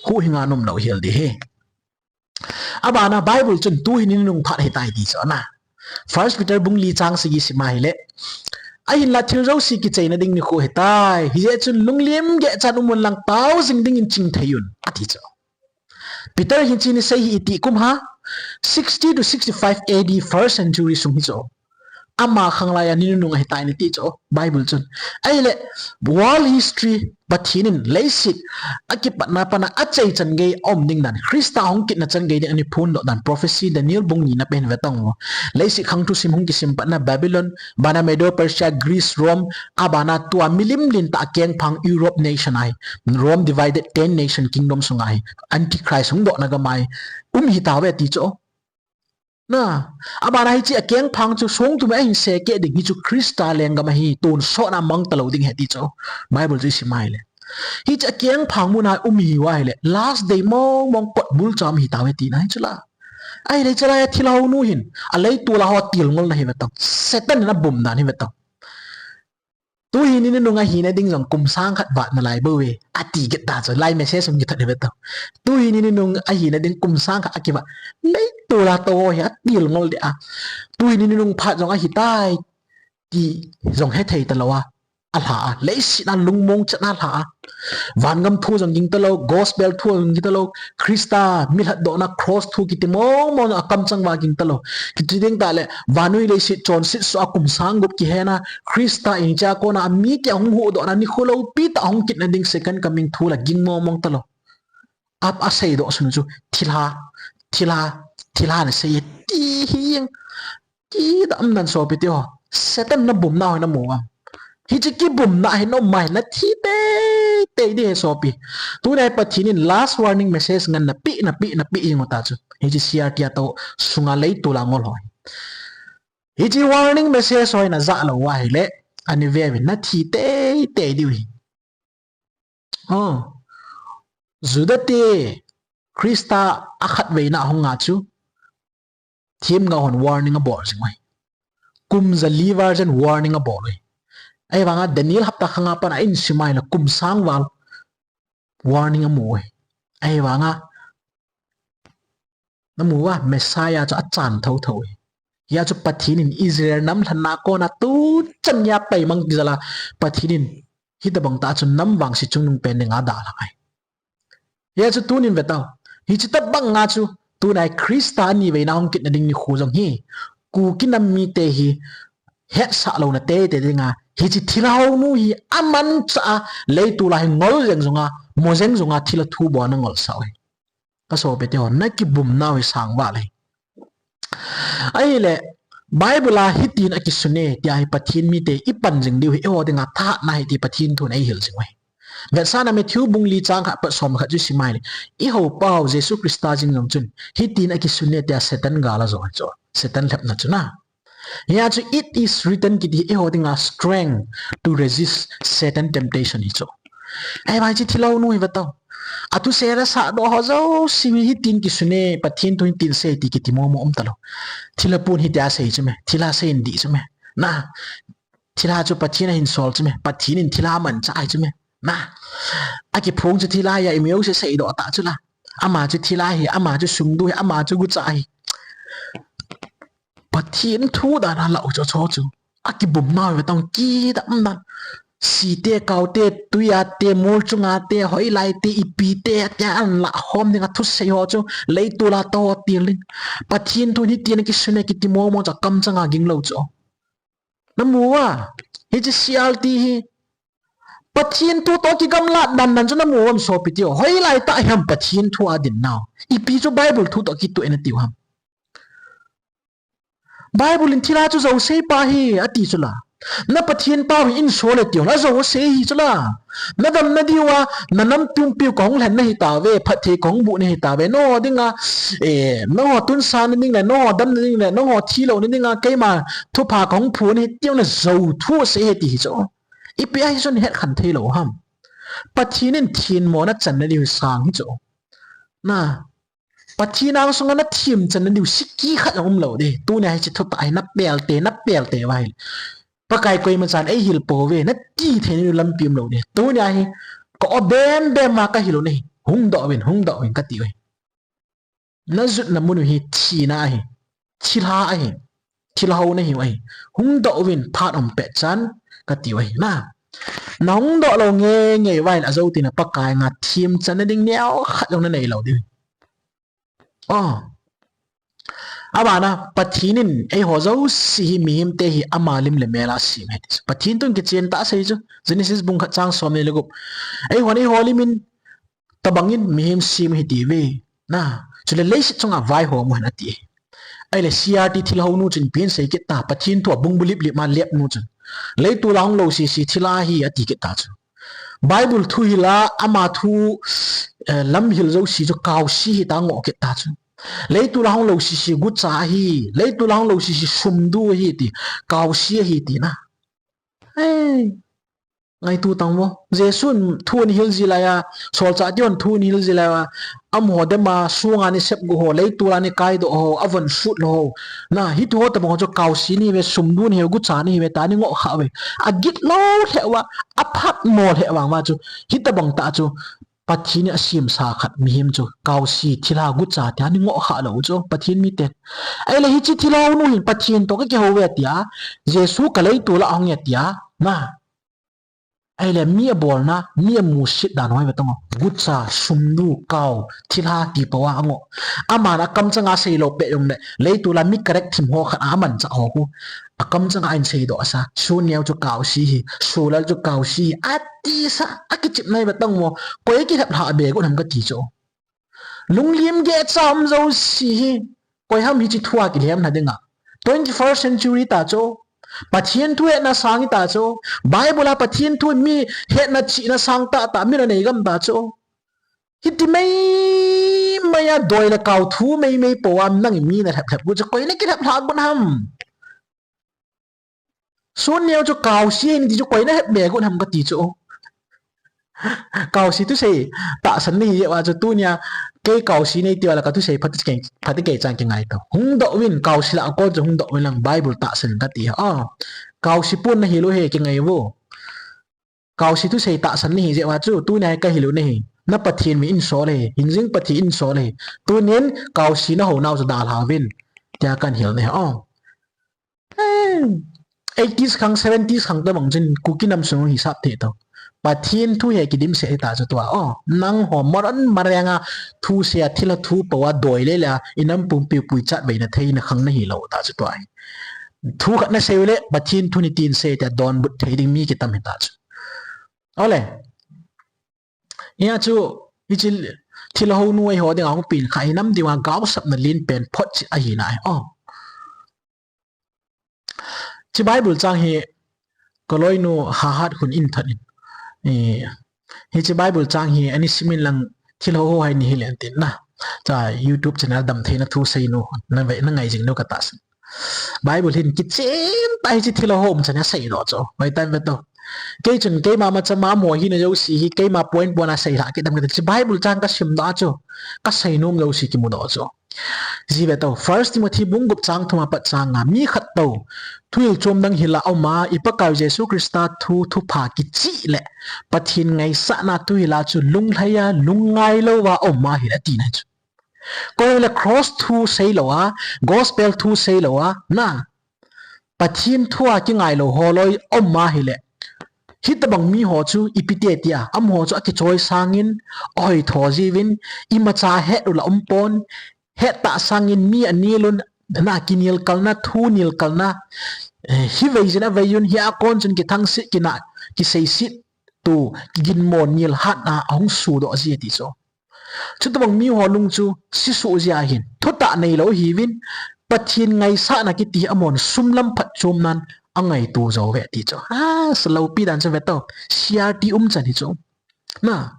Huhhinga nomlou hel ding ahi. Abana Bible chun tuhin ninunung phat ahitai ti chu ana. First Peter bung li chang sagi sim a ahile, ahinla thil jouse kicheina ding nikho ahitai. Hijeh chun lunglim gehchan um un lang, tao jing dingin chingthei un, ati chu. Peter hin hiche asei hi itih kum ham? Sixty to sixty-five A D, first century sung hi chu. Ama khanglai a ninunung ahitai nati chu Bible chun. Ahile, world history, Pathen in leiset akipatna pat a achaichan gei aum ding dan, Christa hung kitna chan gei ding ana phondoh dan, prophecy Daniel bung ni na pen ve tong u. Leiset khang thusim hung kisim pat na Babylon, abana Medo Persia, Greece, Rome, abana tua milim lentah akengphang Europe nation ahi, Rome divided ten nation kingdom sunga hi, Antichrist hungdohna gam ahi, um hitauve ti chu. Na, abana hiche akengphang chu songthu mai ahin sekeh ding, hichu Christa lenggam ahi, tonsotna mang talou ding ahi ti chu Bible chu isim a ahile. Hiche akengphang muna um ihiuva ahile, last day mong mong kot bul chom hitauve tina ahi chu la. Ahile hiche laiya thilha hounu hin aleitol a ho tilngolna hi ve tong. Satan in abum dan hi ve tong. Tuhin ninunung ahina ding jong kum sang khat vat nalai bouve, ati kit ta chu, lai message hung kithot hi ve tong. Tuhin ninunung ahina ding kum sang khat akivat, leitol a tou ho hi atilngol deh a. Tuhin ninunung phat jong ahitai ti jong hethei talou a, alha a, leiset a lungmong chan a alha a. Vangam thu jong ging talou, gospel thu jong ging talou, Christa milhatdohna cross thu kiti mong mong jong akamchang uva ging talou. Hiche ding tah le, vannoi leiset chonset soh a kum sang gup kihenna, Christa in hichea kona amite ahung huhdohna nikho loupi tah ahung kitna ding second coming thu la ging mong mong talou. Ap aseidoh sunu chu, thilha, thilha, thilha nasei e ti hi jeng. Kidam nan sopi teho. Satan nabumna ho namu am? Hiche kibumna hi nom mai nathi teitei ding ahi sopi. Tunia Pathen in last warning message ngen napeh, napeh, napeh jing u ta chu. Hiche C R T a tou sunga leitol a ngol ho. Hiche warning message ho najah lou uva ahile, ani veuvin nathi teitei diu ahi. Oh. Juda te Christa akhatveina ahung a chu, themgao hon warning abol jing uve. Kum ja li val jen warning abol uve. Ahivanga Daniel hapta khanga pat a isim a ahile kum sang val warning amu uve. Ahivanga namu uva, Messiah chu achan thotho uve. Hia chu Pathen in Israel nam lhenna kona tuchan geiya paimang tijal a Pathen in hitobang tah a chu nam vangset chungnung pen dinga adalhah ahi. Hia chu tunin ve tau. Hiche tobang a chu tunia Christa aniveina hung kitna ding nikho jong hi, Kuki nam mite hi hetsah louna teitei dinga, hiche thilha hounu hi amanchah a, leitol a hi ngol jeng jonga, mo jeng jonga thilha thubolna ngolsah uve. Ka sopi teho, nakibumnau hi sang val e. Ahile, Bible a hitin akisun e, tia hi Pathen mite i pan jing diu hi, eiho dinga thahatna ahi ti Pathen thun eihil jing u ahi. Vetsahna Matthew bung li chang khat apat som le khat chu sim leh, i Houpau Jesu Christa jing jong chun, hitin akisun e, tia Satan gal ajo ahi chu. Satan lhepna chu na. Hia chu it is written kiti hi eiho dinga strength to resist Satan temptation hi chu. Ahivang hiche thilha nu hi ve tao. Athusei a asahdoh ho jouse hi hitin kisun e, Pathen thun hitin sei ti kiti momo um talou. Thilha pun hitia sei chu me. Thilha sei in dih chu me. Na. Thilha chu Pathen ahin sol chu me. Pathen in thilha amanchah ahi chu me. Na. Akiphong chu thilha ahi a, i mi jouse seidoh ta chu la. Ama chu thilha ahi, ama chu sumdu ahi, ama chu gucha ahi. Pathen thu dan a lah u chu, chu, chu. Akibum nau ve tao, kidam dan. Site, kaote, tuia te, mol chunga te, hoilai te, ipi te, tia ahin lah khom ding a thusei ho chu, leitol a toh ho til ding. Pathen thun hitin akisun e kiti momo chu akamchanga ging lou chu. Na mu uva, hiche C R T hi. Pathen thu toh kigamlat dan dan chu na mu uvam sopi teu. Hoilai tah ham Pathen thu a din nau. Ipi chu Bible thu toh kitoh e na tiu ham. Bible in thilha chu jouse pa ahi, ati chu la. Na Pathen pau hi in sol e tiu, na jouse ahi chu la. Na damna diu a, na nam tumpiu kahung lhen na hi tave, phatthei kahung bu na hi tave, nangho dinga, eh, nangho tunsan na ding le, nangho damna ding le, nangho thilou na dinga, keima thupha kahung phu na hi tiu na jou thu sei ahi ti hi chu. Ipi ahi chu na het khen thei lou ham. Pathen in themmo na channa diu sang hi chu. Na, Pathen angsunga na themchanna diu siki khat jong umlou ding. Tunia hiche thutah hi na pel te, na pel te uva ahile, Pakai koima chan eihil pouve, na ti theina diu lampi umlou ding. Tunia hi, ka o bem bem a ka hil u ahi. Hung doh uvin, hung doh uvin kati u ahi. Na jotna mun u hi thina ahi. Thilha ahi. Thilha hou na hiu ahi. Hung doh uvin phat um pet chan kati u ahi na. Na hung doh lou nge nge uva ahile ajou teng le Pakai nga themchanna ding neo khat jong na nei lou ding. Oh. Abana, Pathen in eiho jouse hi mihemte hi ama lim le mel a sem ahi ti. Pathen thun kichen tah sei chu. Genesis bung khat chang som ni le gup. Eihon eiho lim in tabang in mihem sem ahi ti ve. Na, chule leiset chunga vaihom u hen ati. Ahile C R T thilha nu chun ipi asei kit ta, Pathen thu a bung bulip lip ma lep nu chun. Leitol a hung lou sese thilha ahi ati kit ta chu. Bible thuhil a, ama thu, eh, lamhil jouse chu kaosi ahi tia ngoh kit ta chu. Leitol a hung lou sese gucha ahi, leitol a hung lou sese sumdu ahi ti, kaosi ahi ti na. Hey. Ngaitu tang vo. Jesun thu ana hil ji lai a, solchah teu thu ana hil ji lai a, amaho dema sunga ana sep gu ho, leitol a ana kaidoh ho, avon sut lou ho. Na, hitu ho tabang ho chu kaosi nahi uve, sumdu nahi uve, gucha nahi uve, tia ana ngoh kha uve. Agit lou lheh uva, aphat mo lheh vang uva chu. Hitabang tah chu, Pathen in asemsa khat mihem chu, kaosi, thilha gucha, tia ana ngoh kha lou chu, Pathen miten. Ahile hiche thilha nu hin Pathen toh kakihou uve tia, Jesu ka leitol a ahung e tia, na. Ahile mi abolna, mi amusit dan ho hi ve tang o. Gucha, sumdu, kao, thilha ti pou a angoh. Aman akamchanga seilou pet jongle, leitol a mi correct thim ho khat a amanchah ho khu. Akamchanga ahin seidoh sa. Sun Neo chu kaosi ahi, Sulal chu kaosi ahi, atisa, akichepna hi ve tang o. Koi kilhep lhah be got ham kati chu. Lunglim gecha um jouse hi, koi ham hiche thu a kilhem lha dinga. Twenty-first century ta chu. Pathen thu hetna sang ta chu. Bible a Pathen thu mi hetna chihna sang tah tah mi nanei gam ta chu. Hiti mei mei a doi le kao thu mei mei pou a nang mi nalhep lhep gu chu koi nakilhep lhah got ham. Sun Neo chu kaosi ahi nati chu koi nahep be got ham kati chu. Kaosi thusei tahsan nahi jeh uva chu tunia kei kaosi nahi tia la kathusei phat kei, phat kei chan kingai tao. Hung doh uvin kaosi lah a kon chu hung doh uvin lang Bible tahsan kati. Ah, kaosi pon nahil u ahi kingai uvo. Kaosi thusei tahsan nahi jeh uva chu tunia kahil u ahi. Na Pathen min insol e, hingjing Pathen insol e. Tunin kaosi nahou nau chu dalha uvin. Tia kahin hil e. Ah. Eighties khang, seventies khang tabang chun Kuki nam sung hisap thei tao. Pathen thu hi kidimset hita chu tua. Oh, nangho maran mareng a thusei a thilha thu pou a doi le le a inam pumpi pui chat veina theina khang nahi lou ta chu tua. Thu khat nasei u le Pathen thu nitin sei tia donbut thei ding mi kitam hita chu. Ole. Hia chu, hiche thilha nu eiho dinga hung pen kha hi nam dinga gaosapna lenpen photchet ahina ahi. Oh. Hiche Bible chang hi kaloinu Hahat khun in that in. Eh, hiche Bible chang hi ani simin lang thil ho ho hai ni hi len tin na. Cha YouTube channel damtheina thu seinu na ve na ngai jing nu kata sin. Bible hin kichen ta hiche thil ho um chan a seidoh chu. Vai tan ve to. Kei chun keima machama mo hi na jouse hi keima point point a sei la kidam kidam. Hiche Bible chang ka simdoh chu. Ka seinom jouse kimudoh chu. Ji ve to, First Timothy bung gup chang thum apat chang nga, mi khat to, thuhil chom dang hila um a, i Pakaiu Jesu Christa thu thupha kichih le, Pathen ngaisahna thuhila chu lunglhai a, lungngai lou a um a hile tina chu. Koi le cross thu seilou a, gospel thu seilou a, na, Pathen thu a kingailou ho loi um a hile. Hitobang mi ho chu ipi te tia, amaho chu akichoi sangin, ahoi tho jiuvin, imacha het u la um pon, het ta sangin mi anel un, na kinel kalna, thu nel kalna, eh, hi vei jin avei un, hi a kon chun kithangsit, kina, kiseisit, tu, kiginmo nel hat na, ahung sudoh ji ati chu. Chutobang mi ho lung chu sisuh jia hin. Thutah neilou hiuvin, Pathen ngaisahna kiti amon sum lam phatchomnan angaito jou ve ti chu. Ha, salopi dan chu ve to. C R T um chan hi chu. Na,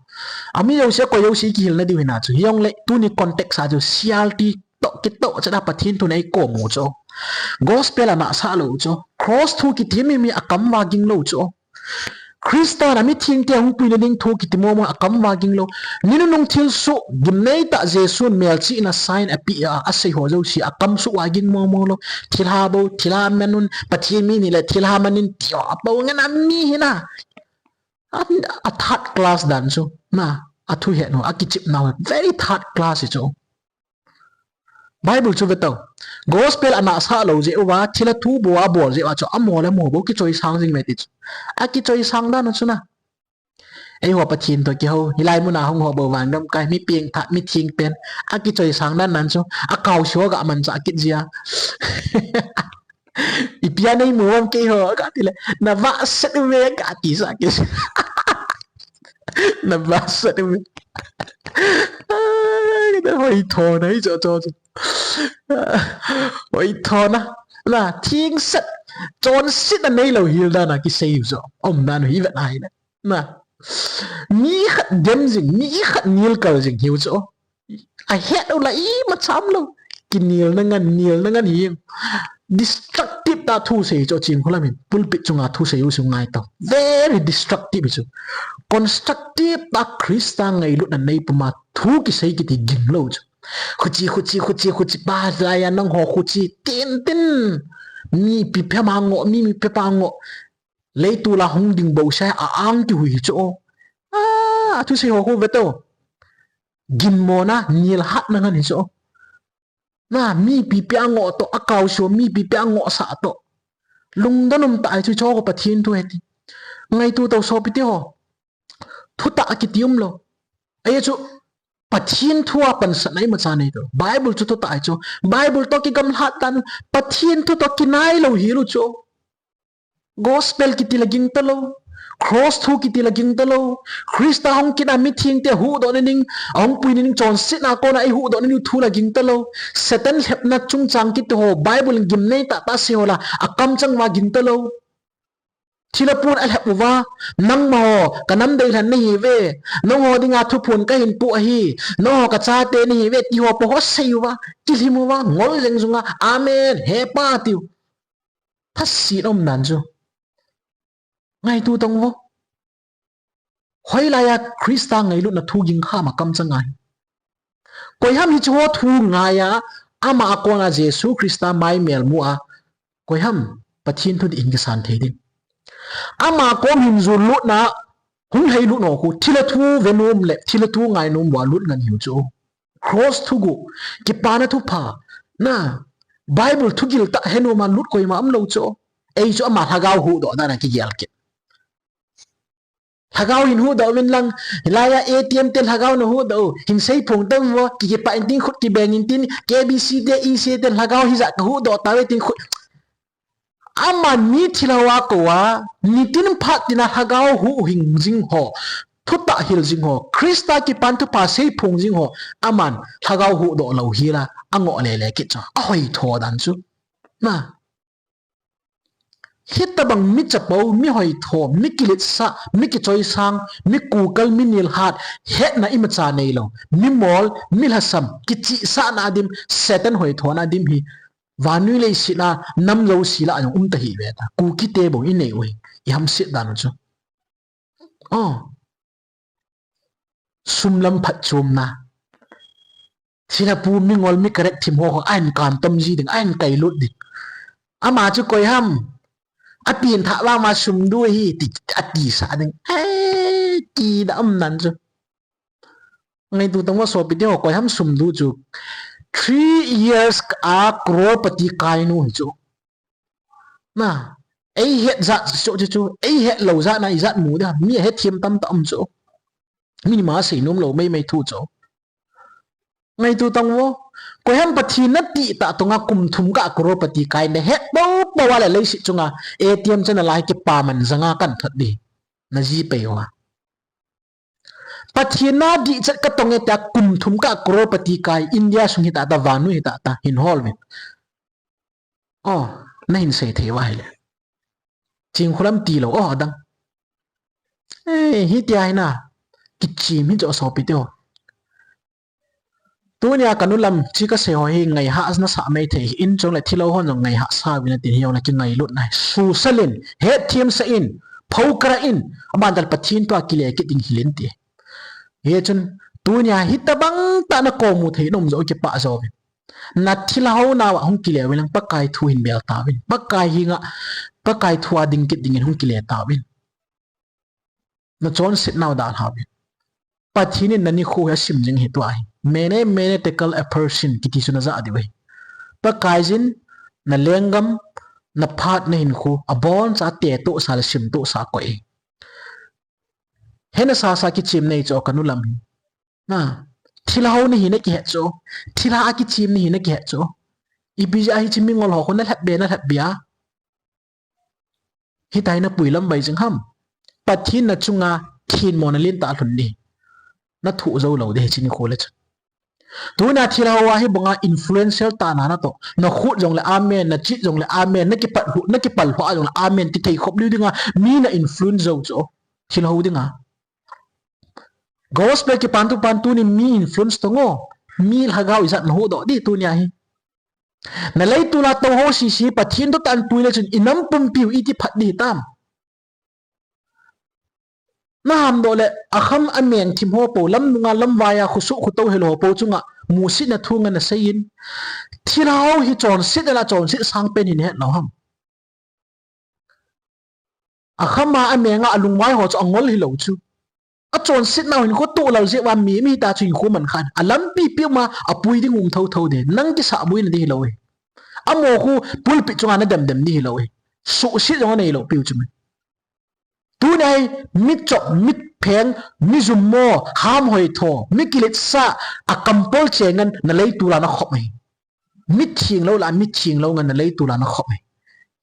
ami jouse, koi jouse kihilna diu hina chu. Hijongle, tuni context a chu C R T toh, kitoh chan a Pathen thu nei kom u chu. Gospel anasah lou chu. Cross thu kiti mi mi akam va ging lou chu. Christa in amithengte hung puina ding thu kiti momo akam va ging lou. Ni nunung thilsoh, gimnei tah Jesun melchihna sign apeh a, asei ho jouse akam soh va ging momo lou. Thilha bou, thilha man un, Pathen mi ni le thilha man in ti ho, abou ngen a mi hina. A, a third class dan chu. Na, athu het nu, akichepna u, very third class hi chu. Bible chu ve to. Gospel anasah lou jeh uva, thilha thu bou abol jeh uva chu, amaho le amaho bou kichoi sang jing ve ti chu. Akichoi sang dan u chu na. Eiho Pathen toh kihou, hilai muna hung ho bou vangam kai, mi pengtha, mi theng pen. Akichoi sang dan dan chu. Akaosi ho ga manchah kit jia. Ipi a nei mu ham keiho, kati le. Na vahset uve, kati sa kit. Na vahset uve. Ai, na hoi tho na, hi cho, cho, cho. Hoi tho na. Na, thengset. Chonsetna neilou hil dan a kisei u chu. Um dan u hi vet nai le. Na. Mi khat dem jing, mi khat nel kal jing hiu chu. Ahet u la imacha um lou. Kinelna ngen, nelna ngen hi. Destructive tah thu sei chu Chinkholam hin. Pulpit chunga thu sei u chu ngai to. Very destructive hi chu. Constructive tah Christa ngailutna nei puma thu kisei kiti ging lou chu. Khuchi, khuchi, khuchi, khuchi, pa jaya nangho khuchi, tin, tin. Mipi pema ngoh, mi, mipi pa ngoh. Leiset a hung ding bouseh a ang kihui hi chu. A, athusei ho khu ve to. Ginmona, nilhatna ngen hi chu. Na, mipi pia ngoh to, akaosi ho mipi pia ngohsah to. Lungdon um tah hi chu, chu khu Pathen thu ahi ti. Ngaito tau sopi teho. Thutah kiti umlou. Ahi chu, Pathen thu a pansatna imacha nei to. Bible chu thutah hi chu. Bible toh kigamlat tan, Pathen thu toh kinai lou hi lou chu. Gospel kiti la ging talou. Cross thu kiti la ging talou. Christa hung kit a mithengte huhdoh nading, ahung pui nading chonsetna kona eihuhdoh nading thu la ging talou. Satan lhepna chungchang kiti ho, Bible in gimnei tahtah sei ho la, akamchang uva ging talou. Thilha pun alhep uva, nangma ho, kanam deilhen nahiuve. Nangho dinga thuphon kahin pu ahi. Nangho kachate nahiuve, ti ho po ho sei uva. Kilhim uva, ngol jeng junga, Amen, He Pa, tiu. Thaset um dan chu. Ngaito tang vo. Hoilai a Christa ngailutna thu ging ham akamchang ahi. Koiham hiche ho thu ngai a, ama a kona Jesu Christa maimel mu a, koiham Pathen thu dih in kisan thei ding. Ama kom hin jun lutna, hung lhai lut nau khu, thilha thu ve nom le, thilha thu ngai nom uva lut ngen hiu chu. Cross thuguh, kipana thupha, na, Bible thugil tah he nom a lut koima umlou chu. Ei chu ama lhagao huhdoh dan a kigel kit. Lhagao hin huhdoh uvin lang, hilai a A T M te lhagao na huhdoh u, hin seiphong tang vo, ki, kipah intin khut kibeng intin, K B C te, E C te lhagao hijat ka huhdoh tauve tin khut. Aman mi thilha a kou a, nitin phat tina lhagao huhhing jing ho, thutah hil jing ho, Christa kipan thupha seiphong jing ho, aman lhagao huhdoh lou hila, angoh lele kit chu, ahoi tho dan chu. Na. Hitabang mi chapo, mi hoitho, mi kiletsah, mi kichoisang, mi kukal, mi nilhat, hetna imacha neilou, mi mol, mi lhasam, kichihsahna dim, Satan hoithona dim hi, vannoi leiset a nam jouse lah a jong um tahih ve ta. Kukite bou inei u hi, ihamset dan u chu. Oh. Sum lam phatchomna. Thilha pu, mingol, mi correct thim ho, ho ahin kantom ji ding, ahin kailut ding. Ama chu koi ham? Apen thah vang ma sum du hi ti, atisa ding. Eh, kida um nan chu. Ngaito tang vo sopite ho, koi ham sum du chu. Three years a crorepati kai nu hi chu. Na, eihet jat chu chu, eihet lou jat na ijat mu ding ham, mi ahethem tamtah um chu. Mi nima seinom lou meimei thu chu. Ngaito tang vo, koi ham Pathen natih tah tonga kum thum kah a crorepati kai nahet poupou a le leiset chunga A T M chana lai kipaman janga kan thot ding. Na GPay uva. Pathen nadih chet katong e tia kum thum kah a crorepati kai India sung hitah tah, vannoi hitah tah, hin hol uvin. Oh, nahin sei thei uva ahile. Chingkholam tilou, oh, adang. Eh, hitia hi na. Kichem hi chu sopite ho. Tunia kanu lam chi kasei ho hi ngaihah nasah maithei in, chule thilha hon jong ngaihah sa uvin atin, hijongle kingailutna hi. Suhsah in, hetthemsah in, phokra in, aban tah le Pathen thu a kile kit ding hil in ti. Hichun, tunia hitabang tah nakom u thei nom joh u kipah jo uvin. Nathilha hou nauva hung kile uvin lang Pakai thu hin bel tauvin. Pakai henga, Pakai thu a ding kit dingin hung kile tauvin. Nachonset nau dalha uvin. Pathen in nanikho hi asim jing ahi tua hi. Mene, mene, tekel, upharsin, kiti chu najah diu ahi. Pakaiyin, nalenggam, naphat, nahinkho, aboncha tetohsa le simtohsa akoi ahi. Hena sasa kichem nei chu kanu lam hi. Na, thilha hou nahi nakihet chu. Thilha a kichem nahi nakihet chu. Ipi jeh a hiche mingol ho khu nalhep be, nalhep be a. Hitia hi napui lam bai jing ham. Pathen nachunga themmo nalen ta lhun ding. Nathoh jou lou ding hiche nikho le chun. Tuna thilha hou a hibanga influential tah na natoh. Nakhut jongle amen, nachit jongle amen, nakipal lhu, nakipal lhu a jongle amen, ti thei khop lheh dinga, mi na influence jou chu. Thilha hou dinga. Gospel kipan thupan tunin mi influence tong o. Mi lhagao ijat nahuhdoh ding tunia hi. Naleitol a tou ho sese Pathen thutah in pui le chun inam pumpiu iti phat ding hitam. Nahamdoh le akham ameng thim ho pou, lamnunga lamvai a khosoh khotou helou ho pou chunga musetna thu ngen nasei in. Thilha hou hi chonset a chonset sangpen hi nahet lou ham. Akham a, amenga, alungvai ho chu angol hilou chu. Achonsetnau hinkho toh lal jeh uva mi, mi hita chu hinkho man khan. Alampi pi uma apui ding um thotho ding. Nang kisahboina ding hilou e. Amaho khu pulpit chunga nadem dem ding hilou e. Suhset jong aneilou piu chu me. Tunia hi mi chop, mi pheng, mi jummo, ham hoitho, mi kiletsah, akampol chengan naleitol a nakhop e. Mitheng lou lah a mitheng lou ngen naleitol a nakhop e.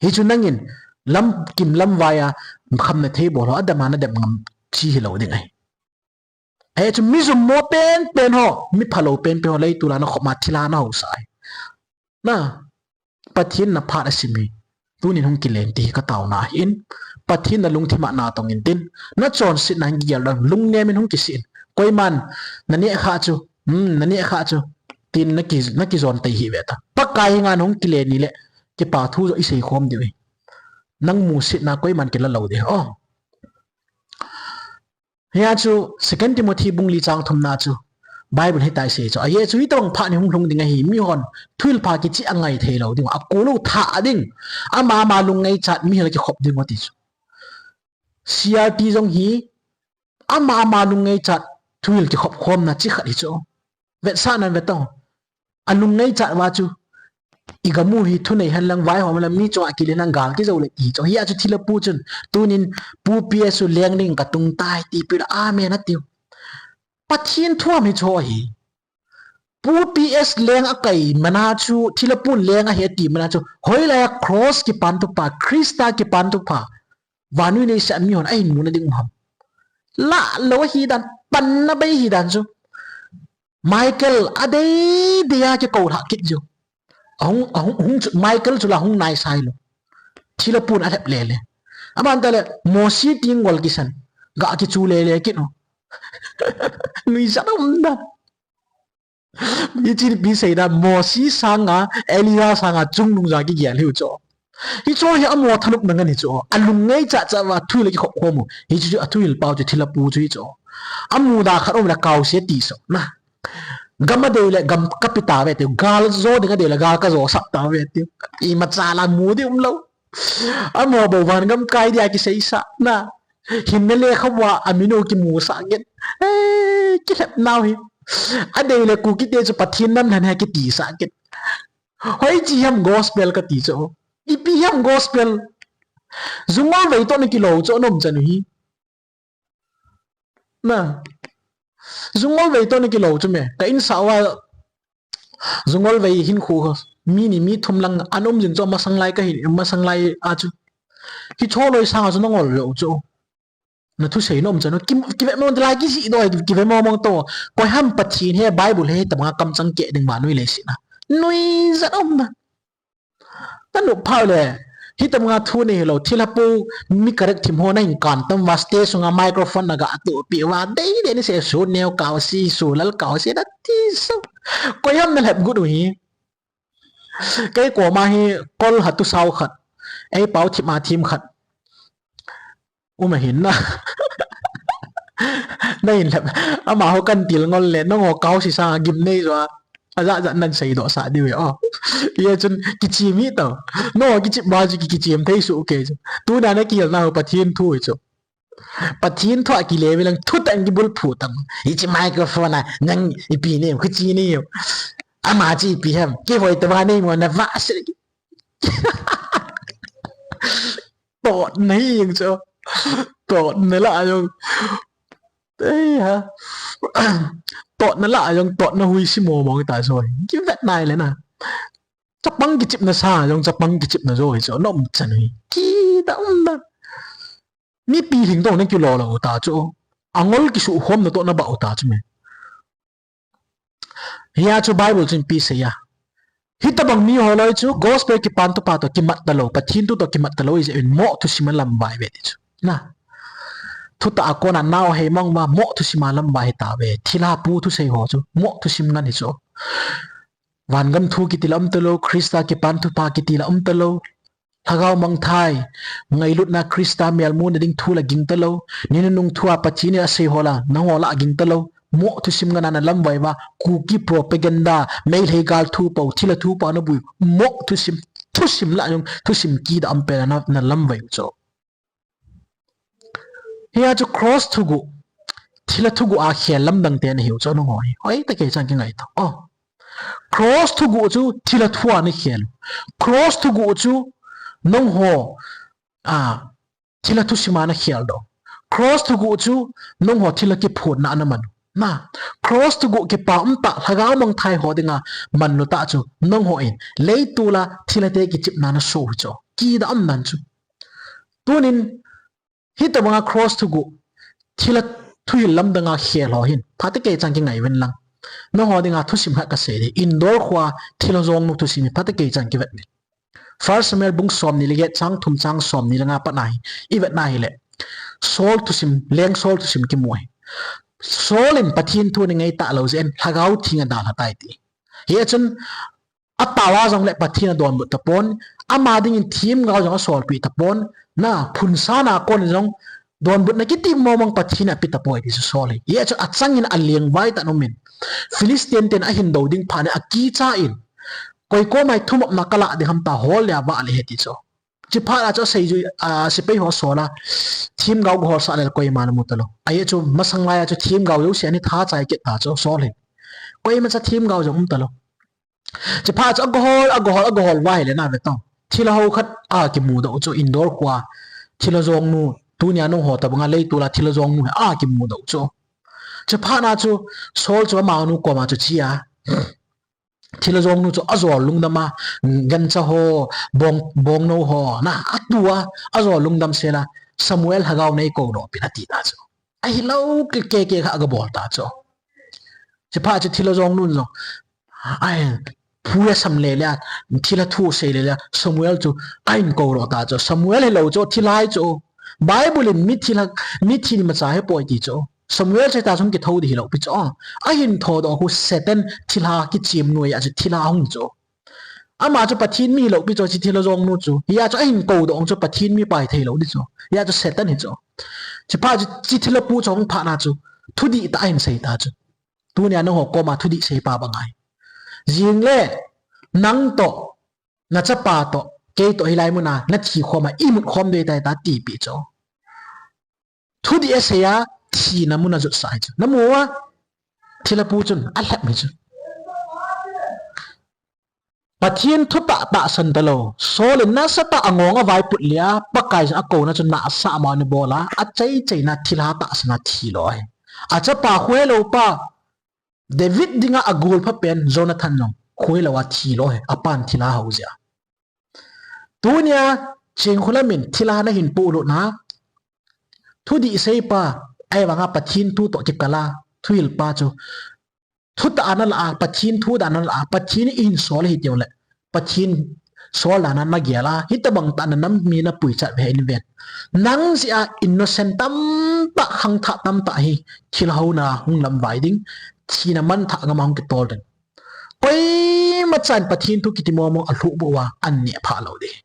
Hichu nangin lamkim lamvai a khamna thei bol ho, adem a nadem ngam chi hilou ding ahi. Hichu mi jummo penpen ho, mi phalou penpen ho leitol a nakhop ma thilha nahousah ahi. Na, Pathen in naphat asim hi. Tunin hung kile in ti hi kataona ahin. Pathen nalungthim a natong intin. Nachonsetna hin kigel doh in lungnem in hung kisih in. Koiman naneh khah chu, hmm, naneh khah chu, tin naki, nakijon tei hih ve ta. Pakai henga nahung kile ni le, kipa thu joh isei khom diu ahi. Nang musetna koiman kila lou ding. Oh. Hia chu Second Timothy bung li chang thumna chu Bible hitia asei chu. Ajeh chu hitobang phat hi hung lhung ding ahi, mihon thuhilpha kicheh angai theilou ding, akolou thah ding, ama ama lungneichat mihil kikhop ding u ti chu. C R T jong hi ama ama lungneichat thuhil kikhop khomna chi khat hi chu. Vetsahnan vet tau. Alungneichat uva chu, igamu hi thunei henlang, vaihom henlang, mi chunga kile henlang, gal kijou le ti chu. Hia chu thilha pu chun, tunin Pu P S chu leng ding katung tai, ti pi le, amen atiu. Pathen thu ham hichu ahi. Pu P S leng akai mana chu, thilha pun leng ahi ati mana chu, hoilai a cross kipan thupha, Christa kipan thupha, vannoi neisea mihon ahin muna ding u ham. Lah lou ahi dan, panna bei ahi dan chu. Michael adei dei a kikou lhah kit jiu. Ahung, ahung, hung chu, Michael chu la hung naisai lou. Thilha pun alhep lele. Aban tale, Mosi ti ngol kisan. Ga kichu lele kit u. Nuijat um dan. Hiche ipi seina, Mosi sanga, Elijah sanga, chungnung ja kigel hiu chu. Hichu hi amo thanopna ngen hichu. Alung ngei chacha uva thu le kikhop khom u. Hichu chu athuhil pau chu thilha pu chu hichu. Amuda khat um le kaose ti so na. Gam adei le gam kapi tave tiu. Gal jo ding adei le gal kajo sah tave tiu. Imacha la mu ding umlou. Amo bou van gam kai dia kiseisah na. Hinna lekhabu a aminu kimusah ngen. Eh, kilhep nau hi. Adei le Kuki te chu Pathen nam lhan hi kitisah ngen. Hoiche ham gospel kati chu. Ipi ham gospel. Ju ngolvei toh na kilo chu nom chan u hi. Na. Ju ngolvei toh na kilo chu me. Ka insah uva ju ngolvei hinkho mi ni mi thum lang ana um jing chu masang lai kahin, masang lai a chu. Hiche loi sanga chu na ngol lou chu. Na thusei nom chan u. Ki, kive mong lai kiji doi, kive mong mong toh. Koi ham Pathen he Bible he tabanga kamchang keh ding vannoi leiset a. Nuijat um na. Nanop phau le, hitabanga thu nei hilou, thilha pu mi correct thim ho nahin kan tam uva stage sunga microphone naga atoh peh uva, dei dei ni se su neo kaose, su lal kaose nati so. Koi ham nalhep got u hi. Kei koma hi kol hatu sao khat. Ei pau thim a thim khat. Um ahin na. Nahin lhep. Amaho kan til ngol le, nangho kaose sanga gimnei jo a. Ajat jat nan seidoh sah diu ve o. Hijeh chun kichim hih tau. Nangho kichim ma chu ki, kichim thei soh kei chu. Tuna na kihil nau Pathen thu hi chu. Pathen thu a kile ve lang thutah in kibulphu tang. Hiche microphone a, nang ipi nei, kichi nei. Ama chu ipi ham. Kivoi tava nei mo na va se. Totna hi jong chu. Totna lah jong. Ei ha. Totna lah jong, totna hui si mo mong ta chu. Kivet nai le na. Chapang kichipna sa jong, chapang kichipna jo hi chu. Nom chan hi. Kida um na. Mipi lhingdong na kilo lou ta chu. Angol kisukhomna toh na bau ta chu me. Hia chu Bible chun ipi asei a. Hitabang miho loi chu gospel kipan thupha toh kimat talou, Pathen thu toh kimat talou, ijeh uvin moh thusim a lamvai ve ti chu. Na. Thutah a kona nao hei mang uva moh thusim a lamvai hita ve. Thilha pu thusei ho chu. Moh thusim ngen hi chu. Vangam thu kiti la um talou, Christa kipan thupha kiti la um talou. Lhagao mangthai, ngailutna Christa melmuna ding thu la ging talou, ni nunung thu a Pathen in asei ho la, nangho la a ging talou, moh thusim ngen a na lamvai uva, Kuki propaganda, Meitei gal thu pou, thilha thu pou na bui, moh thusim, thusim lah jong, thusim kida um pen a na, na lamvai u chu. Hia chu cross thuguh, thilha thuguh a khel lamdang te na hiu chu nangho hi. Hoi ta kei chan kingai ta. Oh. Cross thuguh chu thilha thu a na khel. Cross thuguh chu nangho, a, thilha thusim a na khel doh. Cross thuguh chu nangho thilha kiphutna a na man. Na, cross thuguh kipa umtah, lhagao mangthai ho dinga manlu tah chu nangho in. Leitol a thilha te kichipna na so u hi chu. Kida um nan chu. Tunin, hitabanga cross thuguh, thilha thuhil lamdanga khel ho hin. Phatah kei chan kingai uvin lang. Nangho dinga thusim khat kasei ding. Endor khoa thilha jongnu thusim hi phatah kei chan kivet uvin. First Samuel bung somni le get chang thum chang somni le nga pat na hi. Ivet na hile. Saul thusim, leng Saul thusim kimu hi. Saul in Pathen thu ana ngai talou jeh in lhagao theng adalha tai ti. Hijeh chun Atao a jongle Pathen adonbut tapon, ama dingin themgao jong asolpeh tapon, na phunsan a kon jong donbutna kiti mong mong Pathen in ape tapoi ti chu Saul hi. Hijeh chun achangin alengvai tah in umin. Philistine ten ahin do ding phat in akicha in. Koi koma thumopna kalah ding ham ta hol le avah le he ti chu. Chuphat a chu aseijui, a, sepai ho asol a. Themgao gahol sah le koima namu talou. Ajeh chu masang lai a chu themgao jouse ana tha chai kit ta chu Saul hin. Koimacha themgao jong um talou. Chuphat chu agahol, agahol, agahol uva hile na ve tong. Thilha ho khat akimudoh chu Endor khoa. Thilha jongnu, tunia nangho tabanga leitol a thilha jongnu hi akimudoh chu. Chuphat na chu Saul chu amanu koma chu ache a. Thilha jongnu chu ajol lungdam a, gancha ho, bong, bongnou ho, na, atu a, ajol lungdam sel a, Samuel lhagao nei koudoh pin ati ta chu. Ahilou, keke kha agabol ta chu. Chuphat chu thilha jongnun jong. Ai, phu asam lele a, thilha thu asei lele a, Samuel chu ahin kou doh ta chu. Samuel hilou chu, thilha hi chu. Bible in mi thilha, mi thi ni macha hi poi ti chu. Samuel chu ta sung kithou di hilou pi chu. Ahin thou doh khu Satan thilha kichim noi a chu thilha hung chu. Ama chu Pathen mi hilou pi chu, hiche thilha jong nu chu. Hia chu ahin kou doh chu Pathen mi pa hithei lou di chu. Hia chu Satan hi chu. Hiche pa chu, hiche thilha pu chu hung phat na chu. Thudih tah ahin sei ta chu. Tunia nangho koma thudih sei pa bang ahi. Jing le, nang toh, nachapa toh, kei toh hilai muna, nathi khom a, imut khom dei tai ta tipi chu. Thudih asei a, thina mun ajot sah hi chu. Namu a, thilha pu chun, alhep hi chu. Pathen thutah tahsan talou. Saul in nasatah a ngong a vaiput leh a, Pakai jin akouna chu nahsah mani bol a, achaichaina thilha tahsan a thi lo ahi. Achapa khohelou pa, David dinga agol pha pen Jonathan jong khohelou a thi lo ahi, apan thilha hou jeh a. Tunia, Chingkholam in thilha nahin polut na, thudih sei pa, ahivanga Pathen thu toh kikal a, thuhil pa chu. Thutah a nalah a, Pathen thu dan a nalah a, Pathen in eihin sol ahi tiu le, Pathen sol dan a nagel a, hitobang tah a nanam mi napui chat uve in ven. Nang jeh a innocent tamtah, khangthah tamtah hi, thilha houna hung lamvai ding, thina manthah gam a hung kitol ding. Koima chan Pathen thu kiti mong mong alhuh bou a, an neh phah lou ding.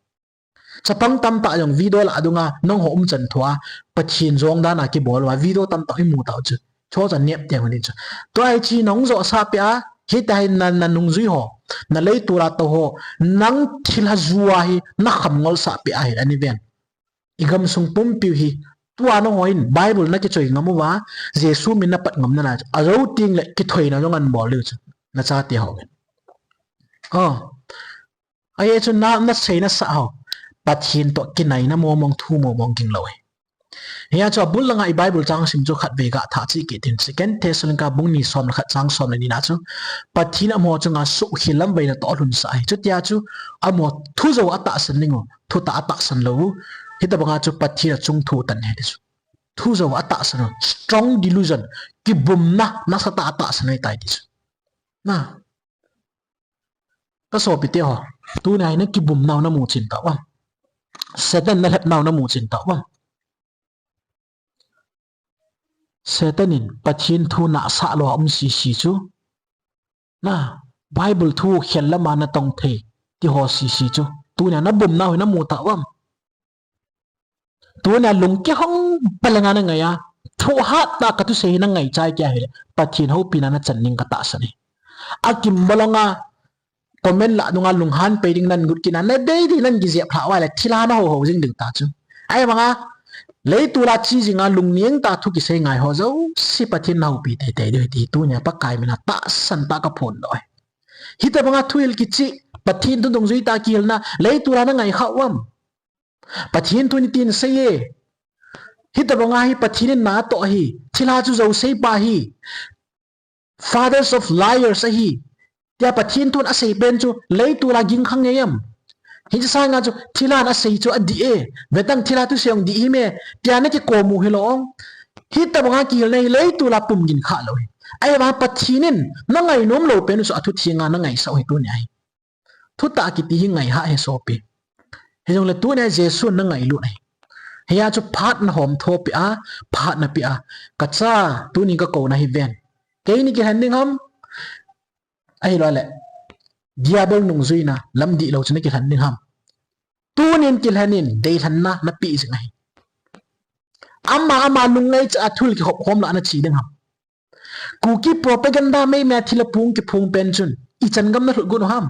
Chapang tamtah jong video lah a dunga, nangho umchan thua, Pathen jong dan a kibol uva, video tamtah imu tau chu. Chu chu nep teng u ding chu. Tua hiche nahung joh sah peh a, hitia hi na, nanungjui ho, naleitol a tou ho, nang thilha ju a hi, nakham ngol sah peh a hi, ani ven. Igamsung pumpiu hi, tua nangho hin, Bible nakichoi ngam uva, Jesu min napat ngam nalai chu. Ajou teng le, kithoina jong an bol diu chu. Nachate ho hin. Oh. Ahi chu na, nasei nasah ho. Pathen toh kinaina mong mong thu mong mong ging lou ahi. Hia chu abul langa i Bible chang sim chu khatvei ga thah cheh kit in. Second Thessalonica bung ni som le khat chang som le ni na chu. Pathen amaho chunga suhkhel lamvai natoh alhunsah ahi. Chutia chu amaho thu jou atahsan ding u. Thutah atahsan lou u. Hitobanga chu Pathen achung thu tan ahi ti chu. Thu jou atahsan u. Strong delusion. Kibumna nasatah atahsan ahitai ti chu. Na. Ka sopite ho, tunia hi nakibum nau namu chin tauvam. Satan nalhep nau namu chin tauvam. Satan in Pathen thu nahsah lou a um sisi chu. Na, Bible thu khel lama natong thei, ti ho sisi chu. Tunia nabum nau hi namu tauvam. Tunia lungkihong bang langa nangai a, thuhat tah a kathusei hi nangai chai kei ahile, Pathen houpina nachan ding katahsan ahi. Akim bang langa comment lah dunga lunghan pei ding nan gut kit na, nadei dei nan kijep lhah uva le, thilha nahou hou jing ding ta chu. Ahivanga, leitol a che jinga lungneng tah a thu kisei ngai ho jouse Pathen in ahoupi teitei diu ahi ti tunia Pakai mina tahsan tah a kaphondoh ahi. Hitobanga thuhil kicheh, Pathen thu dungjui tah a kihilna, leitol a nangai khah uvam. Pathen thu in hitin asei e. Hitobanga hi Pathen in na atoh ahi. Thilha chu jouse pa ahi. Fathers of liars ahi. Tia Pathen thun asei pen chu leitol a gingkhang ngei am. Hiche sanga chu thilhan asei chu adih e. Vetang thilha thusei jong dih him e. Tia nakikom u hilou ong. Hitobanga kihilna hi leitol a pum gin khah lou ahi. Ahivang Pathen in nangainom lou pen u chu athu thenga nangaisah u ahi tunia hi. Thutah kiti hi ngai hah e sopi. Hijongle tunia Jesu nangailut ahi. Hia chu phat nahom tho peh a, phat napeh a. Kacha, tunin kakouna hi ven. Keini kilhen ding ham? Ahilou le, Diabol nungjuina, lam dihlou chu nakilhen ding ham? Tunin kilhen in, deilhenna napeh jing ahi. Ama, ama lungngaichat a thil kihop khom lah a nache ding ham? Kuki propaganda meimei a thilha pung kiphung pen chun, ichan gam nalhut got u ham?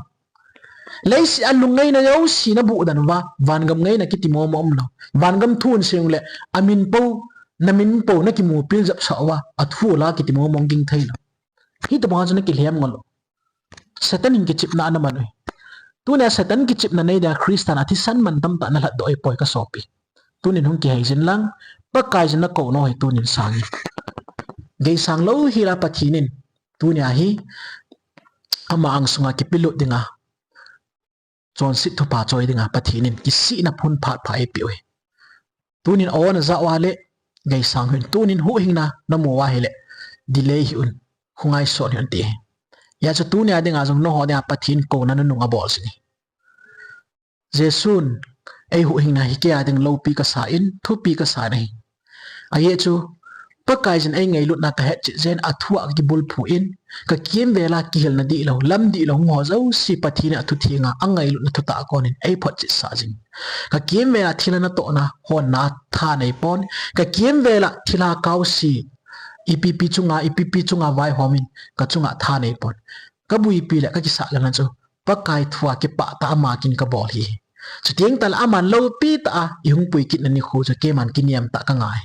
Leiset a lungngaina jouse nabuh den uva, vangam ngaina kiti mong mong umlou. Vangam thu in sei jongle, amin pou, namin pou nakimu pil jep sah uva, athu la kiti mong mong ging thei lou. Hitobang chu nakilhem ngol u. Satan in kichepna ana man u ahi. Tunia Satan kichepna nei dia Christan athisan man tamtah nalhatdoh ahipoi kasopi. Tunin hung kihei jin lang, Pakai jin nakou nau ahi tunin sangin. Geisang louhel a Pathen in, tunia hi, ama angsunga kipelut dinga, chonset thupha choi dinga Pathen in kisihna phun phat pha eipeh u ahi. Tunin aw najah uva le, geisang hih un. Tunin huhhingna namu uva ahile, delay hih un, khongai sot hih un ti ahi. Hijeh chun tunia dinga jong nangho dinga Pathen kouna nunung abol jing ahi. Jesun eihuhhingna hi keia ding loupi kasa in, thupi kasa in ahi. Ajeh chu, Pakaiyin eingailutna kahetchet jeh in athua kakibulphu in, kakimvela kihilna dihlou, lam dihlou hung ho jouse Pathen in athuthenga angailutna thutah a konin eiphotchet sah jing. Kakimvela thilha natohna honna thanei pon, kakimvela thilha kaose, ipipi chunga, ipipi chunga vaihom in, kachunga thanei pon. Kabuipi le kakisah lhona chu Pakai thua kipah tah a ama kin kabol ahi. Chuteng tahle aman loupi tah a eihung pui kitna nikho chu keiman kiniam tah kangai.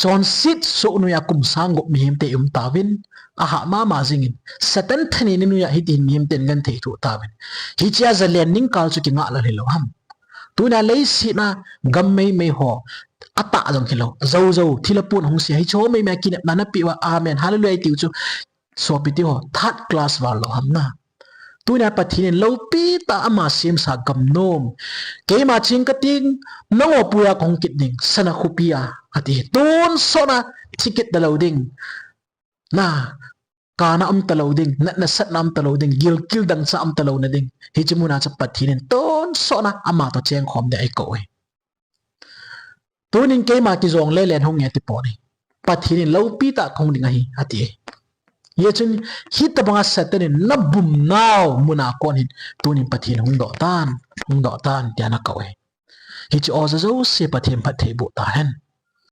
Chonset soh noiya kum sang gup mihemte ium tauvin, ahah mama jingin, Satan thanei ni noiya hitihin mihemten genthei thoh tauvin. Hichea jalen ningkal chu kingah lou hilou ham. Tunia leiset a gam meimei ho, atah jong hilou, jou jou, thilha pon hung se, hiche ho meimei a kinepna napeh uva, amen, hallelujah itiu chu, sopite ho, third class val lou ham na. Tunia Pathen in loupi tah a ama semsa gamnom, keima ching kateng, nangho puiya kahung kit ding, sana khopia, ati. Tonsot a thi kit talou ding, na, kana um talou ding, natna satna um talou ding, gilkel dangchah um talou na ding, hiche muna chu Pathen in tonsot a ama toh chengkhom ding eikou ahi. Tunin keima kijong lele in hung nge tipon ahi. Pathen in loupi tah kahung ding ahi, ati. Hijeh chun hitobanga Satan in nabumnau muna kon hin, tunin Pathen hungdoh tan, hungdoh tan tia nakou ahi. Hiche oja jouse Pathen phattheiboh tahen.